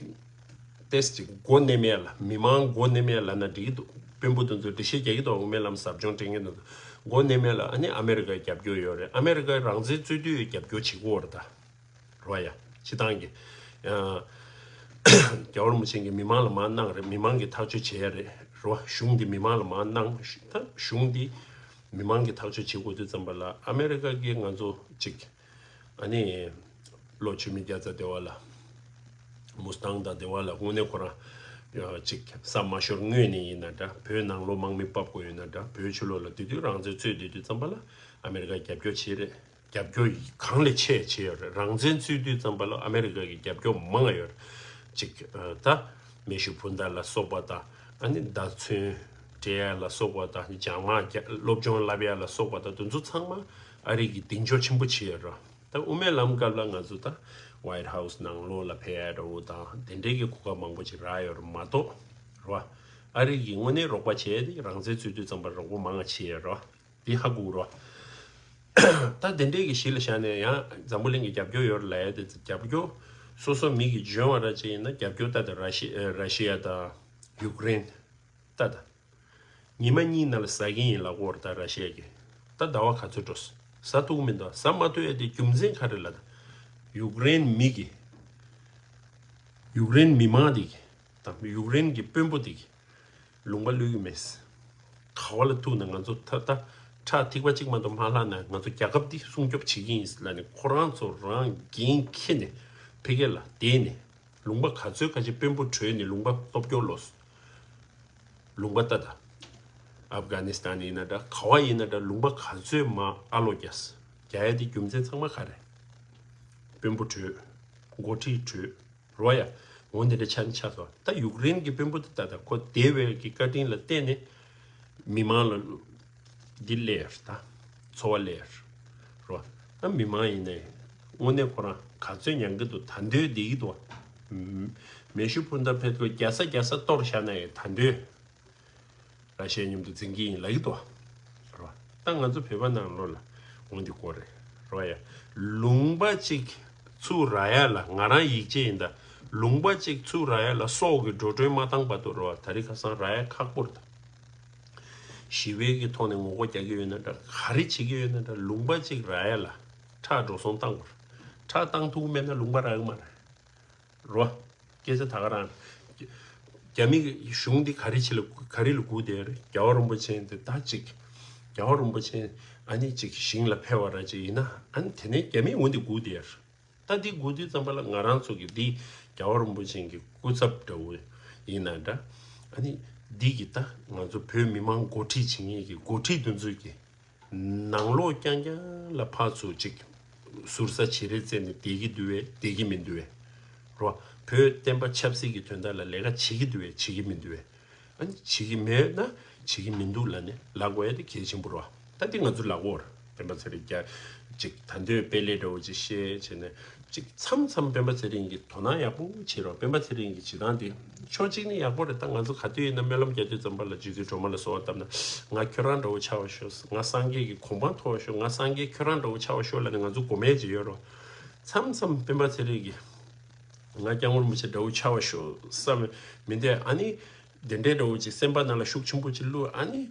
ཏེས་ཅིག་མགོ་མནན་མེད་ལ། མི་མང་མགོ་མནན་མེད་ལ་ན་འགྲིག་གི་འདུག་དཔོན་པོ་དེ་ཚོས་འགྲེལ་བཤད་རྒྱག་གི་འདུག་དབུ་མའི་ལམ་ཟབ་སྦྱོང་སྤྲད་མཁན་དེ་ཚོ་མགོ་མནན་མེད་ལ། ཨ་ནི་ཨ་མེ་རི་ཀའི་རྒྱབ་སྐྱོར་ཡོད་རེད། ཨ་མེ་རི་ཀའི་རང་བཙན་རྩོད་དུས་རྒྱབ་སྐྱོར་བྱེད་དགོས་རེད་ད། རོ་ཡ། སྤྱི་བཏང་གི་ཨ་རྒྱལ་བ་རིན་པོ་ཆེ་གིས་མི་མང་ལ་མར་གནང་རེད། མི་མང་གིས་ཐག་གཅོད་བྱེད་ཡ་རེད། རོ། གཞུང་འདི་མི་མང་ལ་མར་གནང་། ད་གཞུང་འདི་མི་མང་གིས་ཐག་གཅོད་བྱེད་དགོས་དུས་ཙམ་པ་ལ་ཨ་མེ་རི་ཀ་གིས་ང་ཚོ་ཅིག་ཨ་ནི་ལོ་བཅུ་མེད་བརྒྱ་རྩ་དེ་བ་ལ་མུ་སི་ཏང་དང་དེ་བ་ལ་དངོས་གནས་ཁོ་རང་ཅིག་ས་མ་ཤོར་སྔོན་ནས་ཡིན་ན་འདྲ། བོད་ནང་ལོགས་དམག་མི་ཕབ་དགོས་ཡོད་ན་འདྲ། བོད་ཕྱི་ལོགས་ལ་དེ་དུས་རང་བཙན་རྩོད་བསྡད་དུས་ཙམ་པ་ལ་ཨ་མེ་རི་ཀ་རྒྱབ་སྐྱོར་བྱས་རེད། རྒྱབ་སྐྱོར་གང་ལས་ཆེ་བྱས་ཡོད་རེད། རང་བཙན་རྩོད་དུས་ཙམ་པ་ལ་ཨ་མེ་རི་ཀ་གི་རྒྱབ་སྐྱོར་མང་ང་ཡོད་རེད། ཅིག་ད་མེ་ཤུགས་འཕུར་མདའ་ལ་སོགས་པ་དང་། ཨ་ནི་མདའ་མཚོན་སྤྲད་ཡ་ལ་སོགས་པ་དང་། སྦྱང་མ་རྒྱ་སློབ་སྦྱོང་བསླབ་ཡ་ལ་སོགས་པ་དང་། དེ་ཚོ་ཚང་མ་ཨ་རི་གིས་གདེང་འཇོག་ཆེན་པོ་བྱས་ཡོད་རེད། ད་དབུ་མའི་ལམ་སྐབས་ལ་ང་ཚོ་ད་ཝའིཊ་ཧའུ་སི་ནང་ལོགས་ལ་ཕེབས་ཡ་འདྲ་བོ་དང་དེ་འདྲའི་གི་གོ་སྐབས་མང་པོ་ཅིག་རག་ཡོད་རེད་མ་གཏོགས་རེད་བ། ཨ་རི་གིས་དངོས་གནས་རོགས་པ་བྱས་ཏེ་རང་བཙན་རྩོད་དུས་ཙམ་པ་རོགས་པ་མང་ང་བྱས་ཡོད་རེད་བ། འདི་ཧ་གོ་རོ། ད་དེ་འདྲའི་གི་གཞི་ལ་བཞག་ནས་ཡང་འཛམ་བུ་གླིང་གི་རྒྱབ་སྐྱོར་ཡོད་རེད་ལབ་ཡ་དེ། རྒྱབ་སྐྱོར་སོ་སོ་མི་གིས་འཇོན་པ་ར་ཅིག་ཡིན་ན། རྒྱབ་སྐྱོར་ད་ལྟ་ར་ཤི་ཨ་ར་ཤི་ཡ་དང་ཡུཀ་རེན་ད་ལྟ་ཉི་མ་གཉིས་ནང་ལ་ཟ་གི་ཡིན་ལབ་ཀྱི་ཡོད་རེད་ད་ར་ཤི་ཡ་གིས། ད་ཟླ་བ་ག་ཚོད་འགྲོ་ཟ་ཐུབ་ཀྱི་མི་འདུག་ཟ་མ་ཐུབ་ཡ་དེ་རྒྱུ་མཚན་ག་རེ་ལབ་ན། ཡུཀ་རེན་མི་གིས། ཡུཀ་རེན་མི་མང་དེ་གིས་དང་ཡུཀ་རེན་གྱི་དཔོན་པོ་དེ་གིས་ལུང་པ་བླུ་གི་མེད། ག་བ་ལ་ཐུག་ན་ང་ཚོ་ད་ལྟ་ཁྲག་ཐིགས་པ་གཅིག་མ་གཏོགས་མ་ལྷག་ན་ང་ཚོ་རྒྱལ་ཁབ་འདི་སྲུང་སྐྱོབ་བྱེད་ཀྱི་ཡིན་ལབ་ནས། ཁོ་རང་ཚོ་རང་འགན་འཁྱེར་ནས་ཕ་གི་ལ་བསྡད་ནས། ལུང་པ་ག་ཚོད་ག་ཅིག་དཔོན་པོ་བྲོས་ནས་ལུང་པ་སྟོབས་སྐྱོར་ལོག་སོང་། ལུང་པ་ད་ལྟ་ཨབ་གྷ་ནི་སི་ཐན་ཡིན་ན་འདྲ། ག་བ་ཡིན་ན་འདྲ། ལུང་པ་ག་ཚོད་མར་ཨ་ལོ་རྒྱག་རྒྱག་ཡ་དེ་རྒྱུ་མཚན་ཚང་མ་ག་རེ། དཔོན་པོ་བྲོས། འགོ་ཁྲིད་བྲོས། རོ་ཡ། འོ་འདི་འདྲ་ཆགས་ནི་ཆགས་སོང་། ད་ཡུཀ་རེན་གྱི་དཔོན་པོ་དེ་ད་ལྟ་ཁོ་སྡེ་བའི་གི་བཀའ་དྲིན་ལ་བརྟེན་ནས་མི་མང་ལ་འདི་སླེབས་ཡོད་རེད། ད་འཚོ་བ་སླེབས་ཡོད་རེད། རོ། ད་མི་མང་ཡིན་ནའི་དངོས་གནས་ཁོ་རང་ག་ཚོད་མྱང་གི་འདུག་ད་འདོད་བསྡད་ཀྱི་འདུག་མེ་ཤུགས་འཕུར་མདའ་ཕེབས་ཁོས་རྒྱག་ས་རྒྱག་ས་གཏོར་བཞག་ན་ཡང་ད་འདོད། ར་ཤི་ཡ་མཉམ་དུ་འཛིང་གི་ཡིན་ལབ་ཀྱི་འདུག་རོ། ད་ང་ཚོ་བོད་པ་ནང་ལོགས་ལ་འོ་འདི་སྐོར་རེད། རོ་ཡ། ལུང་པ་གཅིག་ཚུར་རག་ཡ་ལ། ང་རང་ཡིད་ཆེས་ཡིན་ད། ལུང་པ་གཅིག་ཚུར་རག་ཡ་ལ་སྲོག་གི་འགྲོ་གྲོན་མ་བཏང་བར་དུ་རོ། ད་རེས་ཁ་སང་རག་ཡ་ཁག་པོ་རེད་ད། ཞི་བའི་གི་ཐོག་ནས་ངོ་རྒོལ་རྒྱག་གི་ཡོད་ན་འདྲ། ག་རེ་བྱེད་ཀྱི་ཡོད་ན་འདྲ། ལུང་པ་གཅིག་རག་ཡ་ལ་ཁྲག་འགྲོ་སོང་བཏང་དགོས་རེད། ཁྲག་བཏང་ཐུབ་མེད་ན་ལུང་པ་རག་གི་མ་རེད། རོ། སྐད་ཆ་ད་ག་རང་། རྒྱ་མི་གི་གཞུང་འདི་ག་རེ་ཆེད་ལ་ག་རེ་ལ་སྒུག་བསྡད་རེད། རྒྱལ་བ་རིན་པོ་ཆེ་འདི་ད་ཅིག་རྒྱལ་བ་རིན་པོ་ཆེ་ཨ་ནི་ཅིག་ཞིང་ལ་ཕེབས་པ་ར་ཅིག་ཡིན་ན། ཨ་ནི་དེ་ནས་རྒྱ་མི་འོ་འདི་སྒུག་བསྡད་རེད། ད་འདི་སྒུག་དུས་ཙམ་པ་ལ་ང་རང་ཚོ་གི་འདི་རྒྱལ་བ་རིན་པོ་ཆེ་གི་སྐུ་ཚབ་འདྲ་བོ་ཡིན་ན་འདྲ། ཨ་ནི་འདི་གི་ད་ང་ཚོ་བོད་མི་མང་འགོ་ཁྲིད་བྱེད་མཁན་གི་འགོ་ཁྲིད་དེ་ཚོ་གི་ནང་ལོགས་རྐྱང་རྐྱང་ལ་ཕར་ཚུར་ཅིག་ཟུར་ཟ་བྱེད་རེས་བཙལ་ནས་བསྡད་ཀྱི་འདུག་བས། བསྡད་ཀྱི་མི་འདུག་བས། རོ། བོད་བསྟན་པ་ཆབ་སྲིད་ཀྱི་དོན་དག་ལ་ལས་ཀ་བྱེད་ཀྱི་འདུག་བས། བྱེད་ཀྱི་མི་འདུག་བས། ཨ་ནི་བྱེད་ཀྱི་མེད་ན་བྱེད་ཀྱི་མི་འདུག་ལབ་ནས་ལབ་དགོས་ཡ་དེ་གལ་ཆེན་པོ་རེད་བ། ད་འདི་ང་ཚོ་ལབ་དགོས་རེད། སྤེན་པ་ཚེ་རིང་རྒྱ་ཅིག་ད་འདོད་དཔེ་ལས་འདྲ་བོ་ཅིག་བཤད་བྱས་ནས་ཅིག་མཚམས་མཚམས་སྤེན་པ་ཚེ་རིང་གིས་དོ་སྣང་ཡག་པོ་བྱེད་རོགས། སྤེན་པ་ཚེ་རིང་གི་བྱེད་སྟངས་དེ་ཕྱོགས་གཅིག་ནས་ཡག་པོ་རེད། ད་ང་ཚོ་ག་དུས་ཡིན་ན་སྨོན་ལམ་རྒྱག་དུས་ཙམ་པ་ལ་རྗེ་བཙུན་སྒྲོལ་མ་ལ་གསོལ་བ་བཏབ་ན། ང་ཁྱོད་རང་འདྲ་བོ་ཆགས་པ་ཤོག་ང་སངས་རྒྱས་ཀྱི་གོ་འཕང་ཐོབ་པ་ཤོག་ང་སངས་རྒྱས་ཁྱོད་རང་འདྲ་བོ་ཆགས་པ་ཤོག་ལབ་ནས་ང་ཚོ་སྒོམ་ཡས་ཅིག་ཡོད་རོགས། མཚམས་མཚམས་སྤེན་པ་ཚེ་རིང་གིས་ང་སྐྱབས་མགོན་རིན་པོ་ཆེ་འདྲ་བོ་ཆགས་པ་ཤོག་བསམ་མི་འདོད། ཨ་ནི་དེ་འདྲའི་འདྲ་བོ་ཅིག་སེམས་པ་ནང་ལ་ཤུགས་ཆེན་པོ་ཅིག་བླུགས། ཨ་ནི་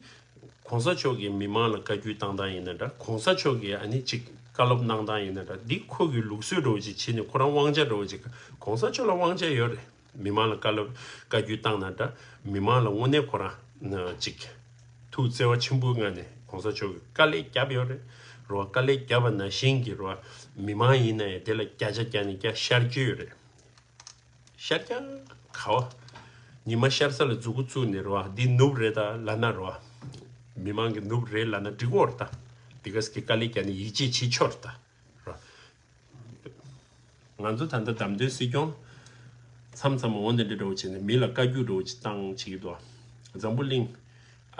གོང་ས་མཆོག་གིས་མི་མང་ལ་བཀའ་བཀྱོན་བཏང་སྟངས་ཡིན་ན་འདྲ། གོང་ས་མཆོག་གིས་ཨ་ནི་ཅིག་བཀའ་སློབ་གནང་སྟངས་ཡིན་ན་འདྲ། འདི་ཁོ་གི་ལུགས་སྲོལ་འདྲ་བོ་ཅིག་བྱས་ནས་ཁོ་རང་དབང་ཆ་འདྲ་བོ་ཅིག་གོང་ས་མཆོག་ལ་དབང་ཆ་ཡོད་རེད། མི་མང་ལ་བཀའ་སློབ་བཀའ་བཀྱོན་བཏང་ན་འདྲ། མི་མང་ལ་དངོས་གནས་ཁོ་རང་ཅིག་ཐུགས་བརྩེ་བ་ཆེན་པོའི་ངང་ནས་གོང་ས་མཆོག་གིས་དཀའ་ལས་བརྒྱབ་ཡོད་རེད། རོ། དཀའ་ལས་བརྒྱབ་པ་ནང་བཞིན་གྱི་རོ། མི་མང་ཡིན་ན་ཡང་དེ་ལ་བརྒྱ་ཆ་བརྒྱ་ནས་བརྒྱ་ཤར་གྱི་ཡོད་རེད། ཤར་རྒྱག་ག་བ། ཉི་མ་ཤར་ས་ལ་མཛུ་གུ་བཙུགས་ནས་རོ། འདི་ནུབ་རེད་ད་ལབ་ན་རོ། མི་མང་གི་ནུབ་རེད་ལབ་ན་འགྲིག་གོ་རེད་ད། འདི་ག་ས་གི་དཀའ་ལས་བརྒྱབ་ནས་ཡིད་ཆེས་བྱེད་ཆོག་རེད་ད། རོ། ང་ཚོ་ད་ལྟ་བདམས་ཐོན་སྲིད་སྐྱོང་མཚམས་མཚམས་འོ་འདི་འདྲ་འདྲ་བོ་བྱས་ནས་མི་ལ་བཀའ་བཀྱོན་འདྲ་བོ་ཅིག་བཏང་བྱེད་ཀྱི་འདུག་འཛམ་བུ་གླིང་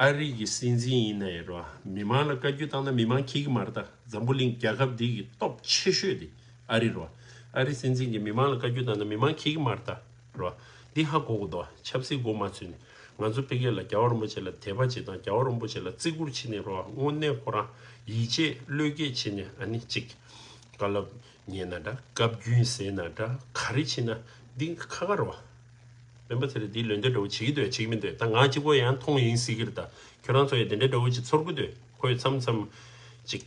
ཨ་རི་གི་སྲིད་འཛིན་ཡིན་ན་ཡང་རོ། མི་མང་ལ་བཀའ་བཀྱོན་བཏང་ན་མི་མང་ཁྱེད་ཀྱི་མ་རེད་ད། འཛམ་བུ་གླིང་རྒྱལ་ཁབ་འདི་གི་སྟོབས་ཆེ་ཤོས་དེ་ཨ་རི་རོ། ཨ་རི་སྲིད་འཛིན་གྱིས་མི་མང་ལ་བཀའ་བཀྱོན་བཏང་ན་མི་མང་ཁྱེད་ཀྱི་མ་རེད་ད། རོ། འདི་ཧ་གོ་དགོས་འདུག་ཆབ་སྲིད་མགོ་མ་ཚོས་ནས། ང་ཚོ་ཕ་གི་ལ་རྒྱལ་བ་རིན་པོ་ཆེ་ལ་དད་པ་བྱེད་དང་རྒྱལ་བ་རིན་པོ་ཆེ་ལ་བརྩི་བཀུར་བྱེད་ནས་རོགས། དངོས་གནས་ཁོ་རང་ཡིད་ཆེས་བློས་འགེལ་བྱེད་ནས་ཨ་ནི་གཅིག་བཀའ་སློབ་ཉན་ན་འདྲ། བཀའ་བརྒྱུད་ཟེར་ན་འདྲ། ག་རེ་བྱེད་ན་འདི་ཁག་ཁག་རེད་བ། སྤེན་པ་ཚེ་རིང་འདིའི་ལོན་འདོད་འདྲ་བོ་བྱེད་ཀྱི་འདུག་བྱེད་ཀྱི་མི་འདུག་ད་ང་གཅིག་པོ་ཡང་མཐོང་ཡིན་སྲིད་ཀྱི་རེད། ད་ཁྱོད་རང་ཚོ་ཡང་དེ་འདྲའི་འདྲ་བོ་ཅིག་ཚོར་གྱི་འདུག་ཁོས་མཚམས་མཚམས་ཅིག་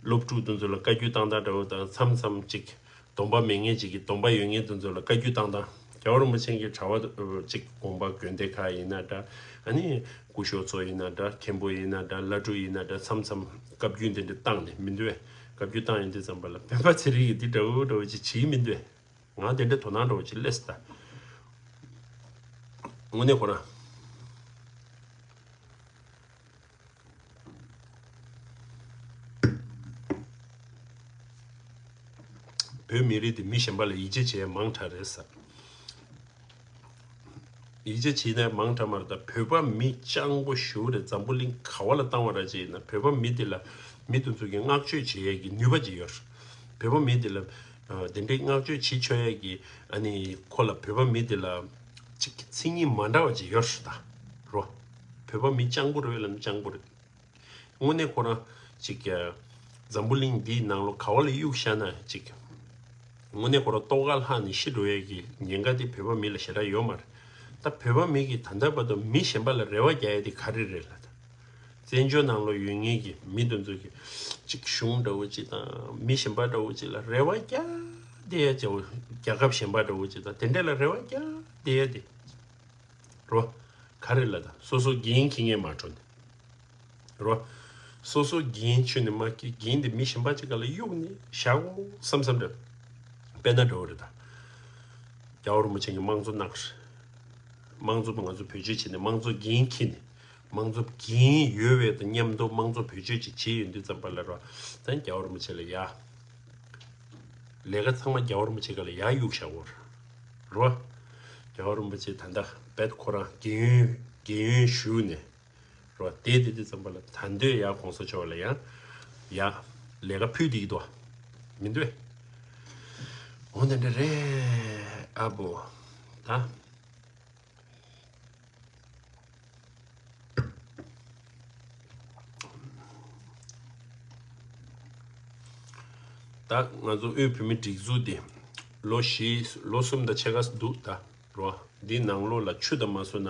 སློབ་ཕྲུག་དེ་ཚོ་ལ་བཀའ་བརྒྱུད་བཏང་སྟངས་འདྲ་བོ་དང་། མཚམས་མཚམས་ཅིག་སྡོམ་པ་མེད་མཁན་ཅིག་གིས་སྡོམ་པ་ཡོད་མཁན་དེ་ཚོ་ལ་བཀའ་བརྒྱུད་བཏང་སྟངས། རྒྱལ་བ་རིན་པོ་ཆེ་གི་གྲྭ་པ་ཅིག་དགོན་པ་དགོན་སྡེ་ཁག་ཡིན་ན་འདྲ། ཨ་ནི་སྐུ་ཞབས་ཚོ་ཡིན་ན་འདྲ། མཁན་པོ་ཡིན་ན་འདྲ། བླ་སྤྲུལ་ཡིན་ན་འདྲ། མཚམས་མཚམས་བཀའ་བརྒྱུད་འདི་འདྲ་བཏང་ནས་མི་འདུག་བས། བཀའ་བརྒྱུད་བཏང་ཡོང་དུས་ཙམ་པ་ལ་སྤེན་པ་ཚེ་རིང་གིས་འདི་འདྲ་བོ་འདྲ་བོ་ཅིག་བྱེད་ཀྱི་མི་འདུག་བས། ང་དེ་འདྲའི་དོ་སྣང་འདྲ་བོ་ཅིག་སླེབས་སོང་ད། དངོས་གནས་ཁོ་རང་བོད་མི་རིགས་དེ་མི་གཞན་པ་ལ་ཡིད་ཆེས་བྱེད་ཡ་མང་དྲགས་རེད་ཟེར། ཡིད་ཆེས་བྱེད་ན་མང་དྲགས་མ་རེད། ད་བོད་པ་མི་སྤྱང་པོ་ཞེ་པོ་རེད། འཛམ་བུ་གླིང་ག་བ་ལ་བཏང་བ་ར་ཅིག་ཡིན་ན་བོད་པ་མི་དེ་ལ་མི་དེ་ཚོ་གི་བསྔགས་བརྗོད་བྱེད་ཡས་ཀྱི་ནུས་པ་ཅིག་ཡོད་རེད། བོད་པ་མི་དེ་ལ་ཨ་དེ་འདྲའི་བསྔགས་བརྗོད་བྱེད་ཆོག་ཡས་ཀྱི་ཨ་ནི་ཁོ་ལ་བོད་པ་མི་དེ་ལ་ཅིག་མཚན་ཉིད་མ་འདྲ་བ་ཅིག་ཡོད་རེད་ད་རོ། བོད་པ་མི་སྤྱང་པོ་རེད་ལབ་ན་སྤྱང་པོ་རེད། དངོས་གནས་ཁོ་རང་ཅིག་ཨ་འཛམ་བུ་གླིང་འདིའི་ནང་ལོགས་ག་བ་ལ་གཡུགས་བཞག་ན་ཅིག་དངོས་གནས་ཁོ་རང་ལྟོ་ག་ལྷག་ནས་ཤི་འགྲོ་ཡས་ཀྱི་ཉེན་ཁ་དེ་བོད་པ་མི་ལ་ཞེ་དྲག་ཡོད་མ་རེད། ད་བོད་པ་མི་གིས་ད་ལྟ་བར་དུ་མི་གཞན་པ་ལ་རེ་བ་རྒྱག་ཡས་དེ་ག་རེ་རེད་ལབ་ད། བཙན་བྱོལ་ནང་ལོགས་ཡོད་མཁན་གྱི་མི་དེ་ཚོ་གིས་ཅིག་གཞུང་འདྲ་བོ་ཅིག་དང་མི་གཞན་པ་འདྲ་བོ་ཅིག་ལ་རེ་བ་རྒྱག་བསྡད་ཡས་བྱ་བོ། རྒྱལ་ཁབ་གཞན་པ་འདྲ་བོ་ཅིག་དང་དེ་འདྲས་ལ་རེ་བ་རྒྱག་བསྡད་ཡས་དེ་རོ། ག་རེ་ལབ་ད། སོ་སོ་འགན་འཁྱེར་མཁན་མ་འགྲོ་ནས་རོ། སོ་སོ་འགན་ཁྱེར་ནས་མ་འཁྱེར། འགན་དེ་མི་གཞན་པ་ཅིག་ག་ལ་གཡུགས་ནས་བཞག་གོ་བསམ་བསམ་འདྲ། དཔེར་ན་འདྲ་བོ་རེད་ད། རྒྱལ་བ་རིན་པོ་ཆེ་གིས་དམངས་གཙོ་གནང་། དམངས་གཙོ་ང་ཚོ་བེད་སྤྱོད་བྱས་ནས་དམངས་གཙོ་འགན་འཁྱེར་ནས་དམངས་གཙོ་འགན་ཡོད་པའི་དང་མཉམ་དུ་དམངས་གཙོ་བེད་སྤྱོད་ཅིག་བྱས་ཡོང་དུས་ཙམ་པ་ལ་རོ། ད་རྒྱལ་བ་རིན་པོ་ཆེ་ལ་ཡ། ལས་ཀ་ཚང་མ་རྒྱལ་བ་རིན་པོ་ཆེ་ག་ལ་ཡ་གཡུགས་བཞག་གོ་རོ། རྒྱལ་བ་རིན་པོ་ཆེ་ད་ལྟ་བེད་ཁོ་རང་རྒན་ཡོལ་རྒན་ཡོལ་ཞུས་ནས་རོ། དེ་དེ་དུས་ཙམ་པ་ལ་ད་འདོད་ཡ་གོང་ས་མཆོག་ལ་ཡ་ཡ་ལས་ཀ་ཕུལ་བསྡད་ཀྱི་འདུག་བ། མི་འདུག་བས། འོ་དེ་འདྲ་རེད་ཨ་བོ། ད། ད་ང་ཚོ་དབུས་བོད་མིའི་སྒྲིག་འཛུགས་འདི་ལོ་བཞི་ལོ་གསུམ་དང་ཕྱེད་ཀ་འདུག་ད་རོ། འདི་ནང་ལོགས་ལ་ཆུ་དང་མ་བཟོས་ན་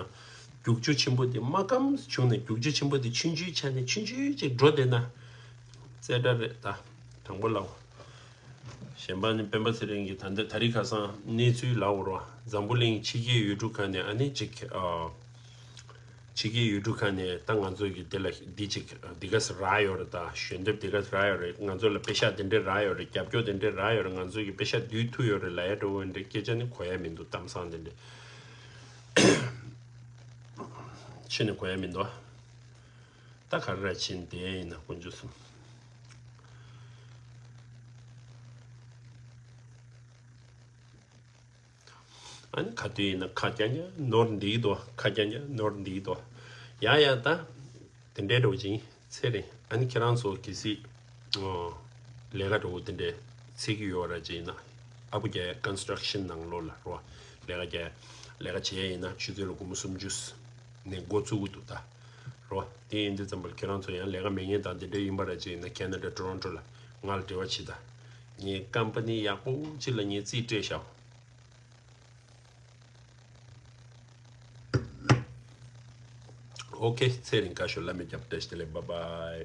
རྒྱུག་ཆུ་ཆེན་པོ་འདི་མ་སྐམ་བྱུང་ནས་རྒྱུག་ཆུ་ཆེན་པོ་འདི་ཆུང་ཆུང་ཆགས་ནས་ཆུང་ཆུང་ཅིག་འགྲོ་བསྡད་ན་རྩེ་གྲ་རེད་ད། དང་པོ་ལའོ། གཞན་པ་ནི་སྤེན་པ་ཚེ་རིང་གིས་ད་ལྟ་ད་རིང་ཁ་སང་གནས་ཚུལ་ལབ་ཡོད་རེད་བ། འཛམ་བུ་གླིང་ཕྱི་རྒྱལ་ཡུལ་གྲུ་ཁག་ནས་ཨ་ནི་ཅིག་ཨ། ཕྱི་རྒྱལ་ཡུལ་གྲུ་ཁག་ནས་ད་ང་ཚོ་གི་དེ་ལ་འདི་ཅིག་འདི་ག་ཟེར་རག་ཡོད་རེད། ད་ཞལ་འདེབས་འདི་ག་ཟེར་རག་ཡོད་རེད། ང་ཚོ་ལ་པེ་ཤག་དེ་འདྲས་རག་ཡོད་རེད། རྒྱབ་སྐྱོར་དེ་འདྲས་རག་ཡོད་རེད། ང་ཚོ་གི་པེ་ཤག་བསྡུས་ཐུབ་ཡོད་རེད་ལབ་ཡ་འདྲ་བོ་འདྲ་སྐད་ཆ་ནི་གོ་ཡ་མི་འདུག་གཏམ་བཟང་དེ་འདྲས་ཕྱི་ནས་གོ་ཡ་མི་འདུག་ད་ག་རེ་ར་ཕྱིན་དེ་ཡིན་ན་དཀོན་མཆོག་གསུམ། ཨ་ནི་ག་དུས་ཡིན་ན་ཁ་རྐྱང་རྐྱང་ནོར་འདི་དོ། ཁ་རྐྱང་རྐྱང་ནོར་འདི་དོ། ཡ་ཡ་ད། དེ་འདྲའི་འགྲོ་ཅིང་ཚེ་རིང་། ཨ་ནི་ཁྱེད་རང་ཚོ་གལ་སྲིད་ཨོ་ལས་ཀ་འགྲོ་དེ་འདྲའི་ཚེ་གི་ཡོད་ར་ཅིག་ཡིན་ན་ཨ་བུ་རྒྱལ་ཀོན་སི་ཊྲག་ཤན་ནང་ལོགས་ལ་རོ། ལས་ཀ་རྒྱག་ལས་ཀ་བྱེད་ཡ་ཡིན་ན་ཆུ་ཚོད་ལ་སྒོར་མོ་སུམ་ཅུ་ནས་འགོ་བཙུགས་གི་འདུག་ད་རོ། དེ་ཡིན་དུས་ཙམ་པར་ཁྱེད་རང་ཚོ་ཡང་ལས་ཀ་མེད་མཁན་དང་དེ་འདྲ་ཡིན་པ་ར་ཅིག་ཡིན་ན་ཁེ་ན་ཌ་ཊོ་རོན་ཊོ་ལ་ང་ལ་འབྲེལ་བ་བྱེད་ད། ངའི་ཀམ་པ་ནི་ཡག་པོ་ཅིག་ལ་ངས་རྩིས་སྤྲད་ཤག་ཨོ་ཁེ། ཚེ་རིང་བཀའ་ཤོག་བླ་མེད་རྒྱབ། བཀྲ་ཤིས་བདེ་ལེགས། བཱའི་བཱའི།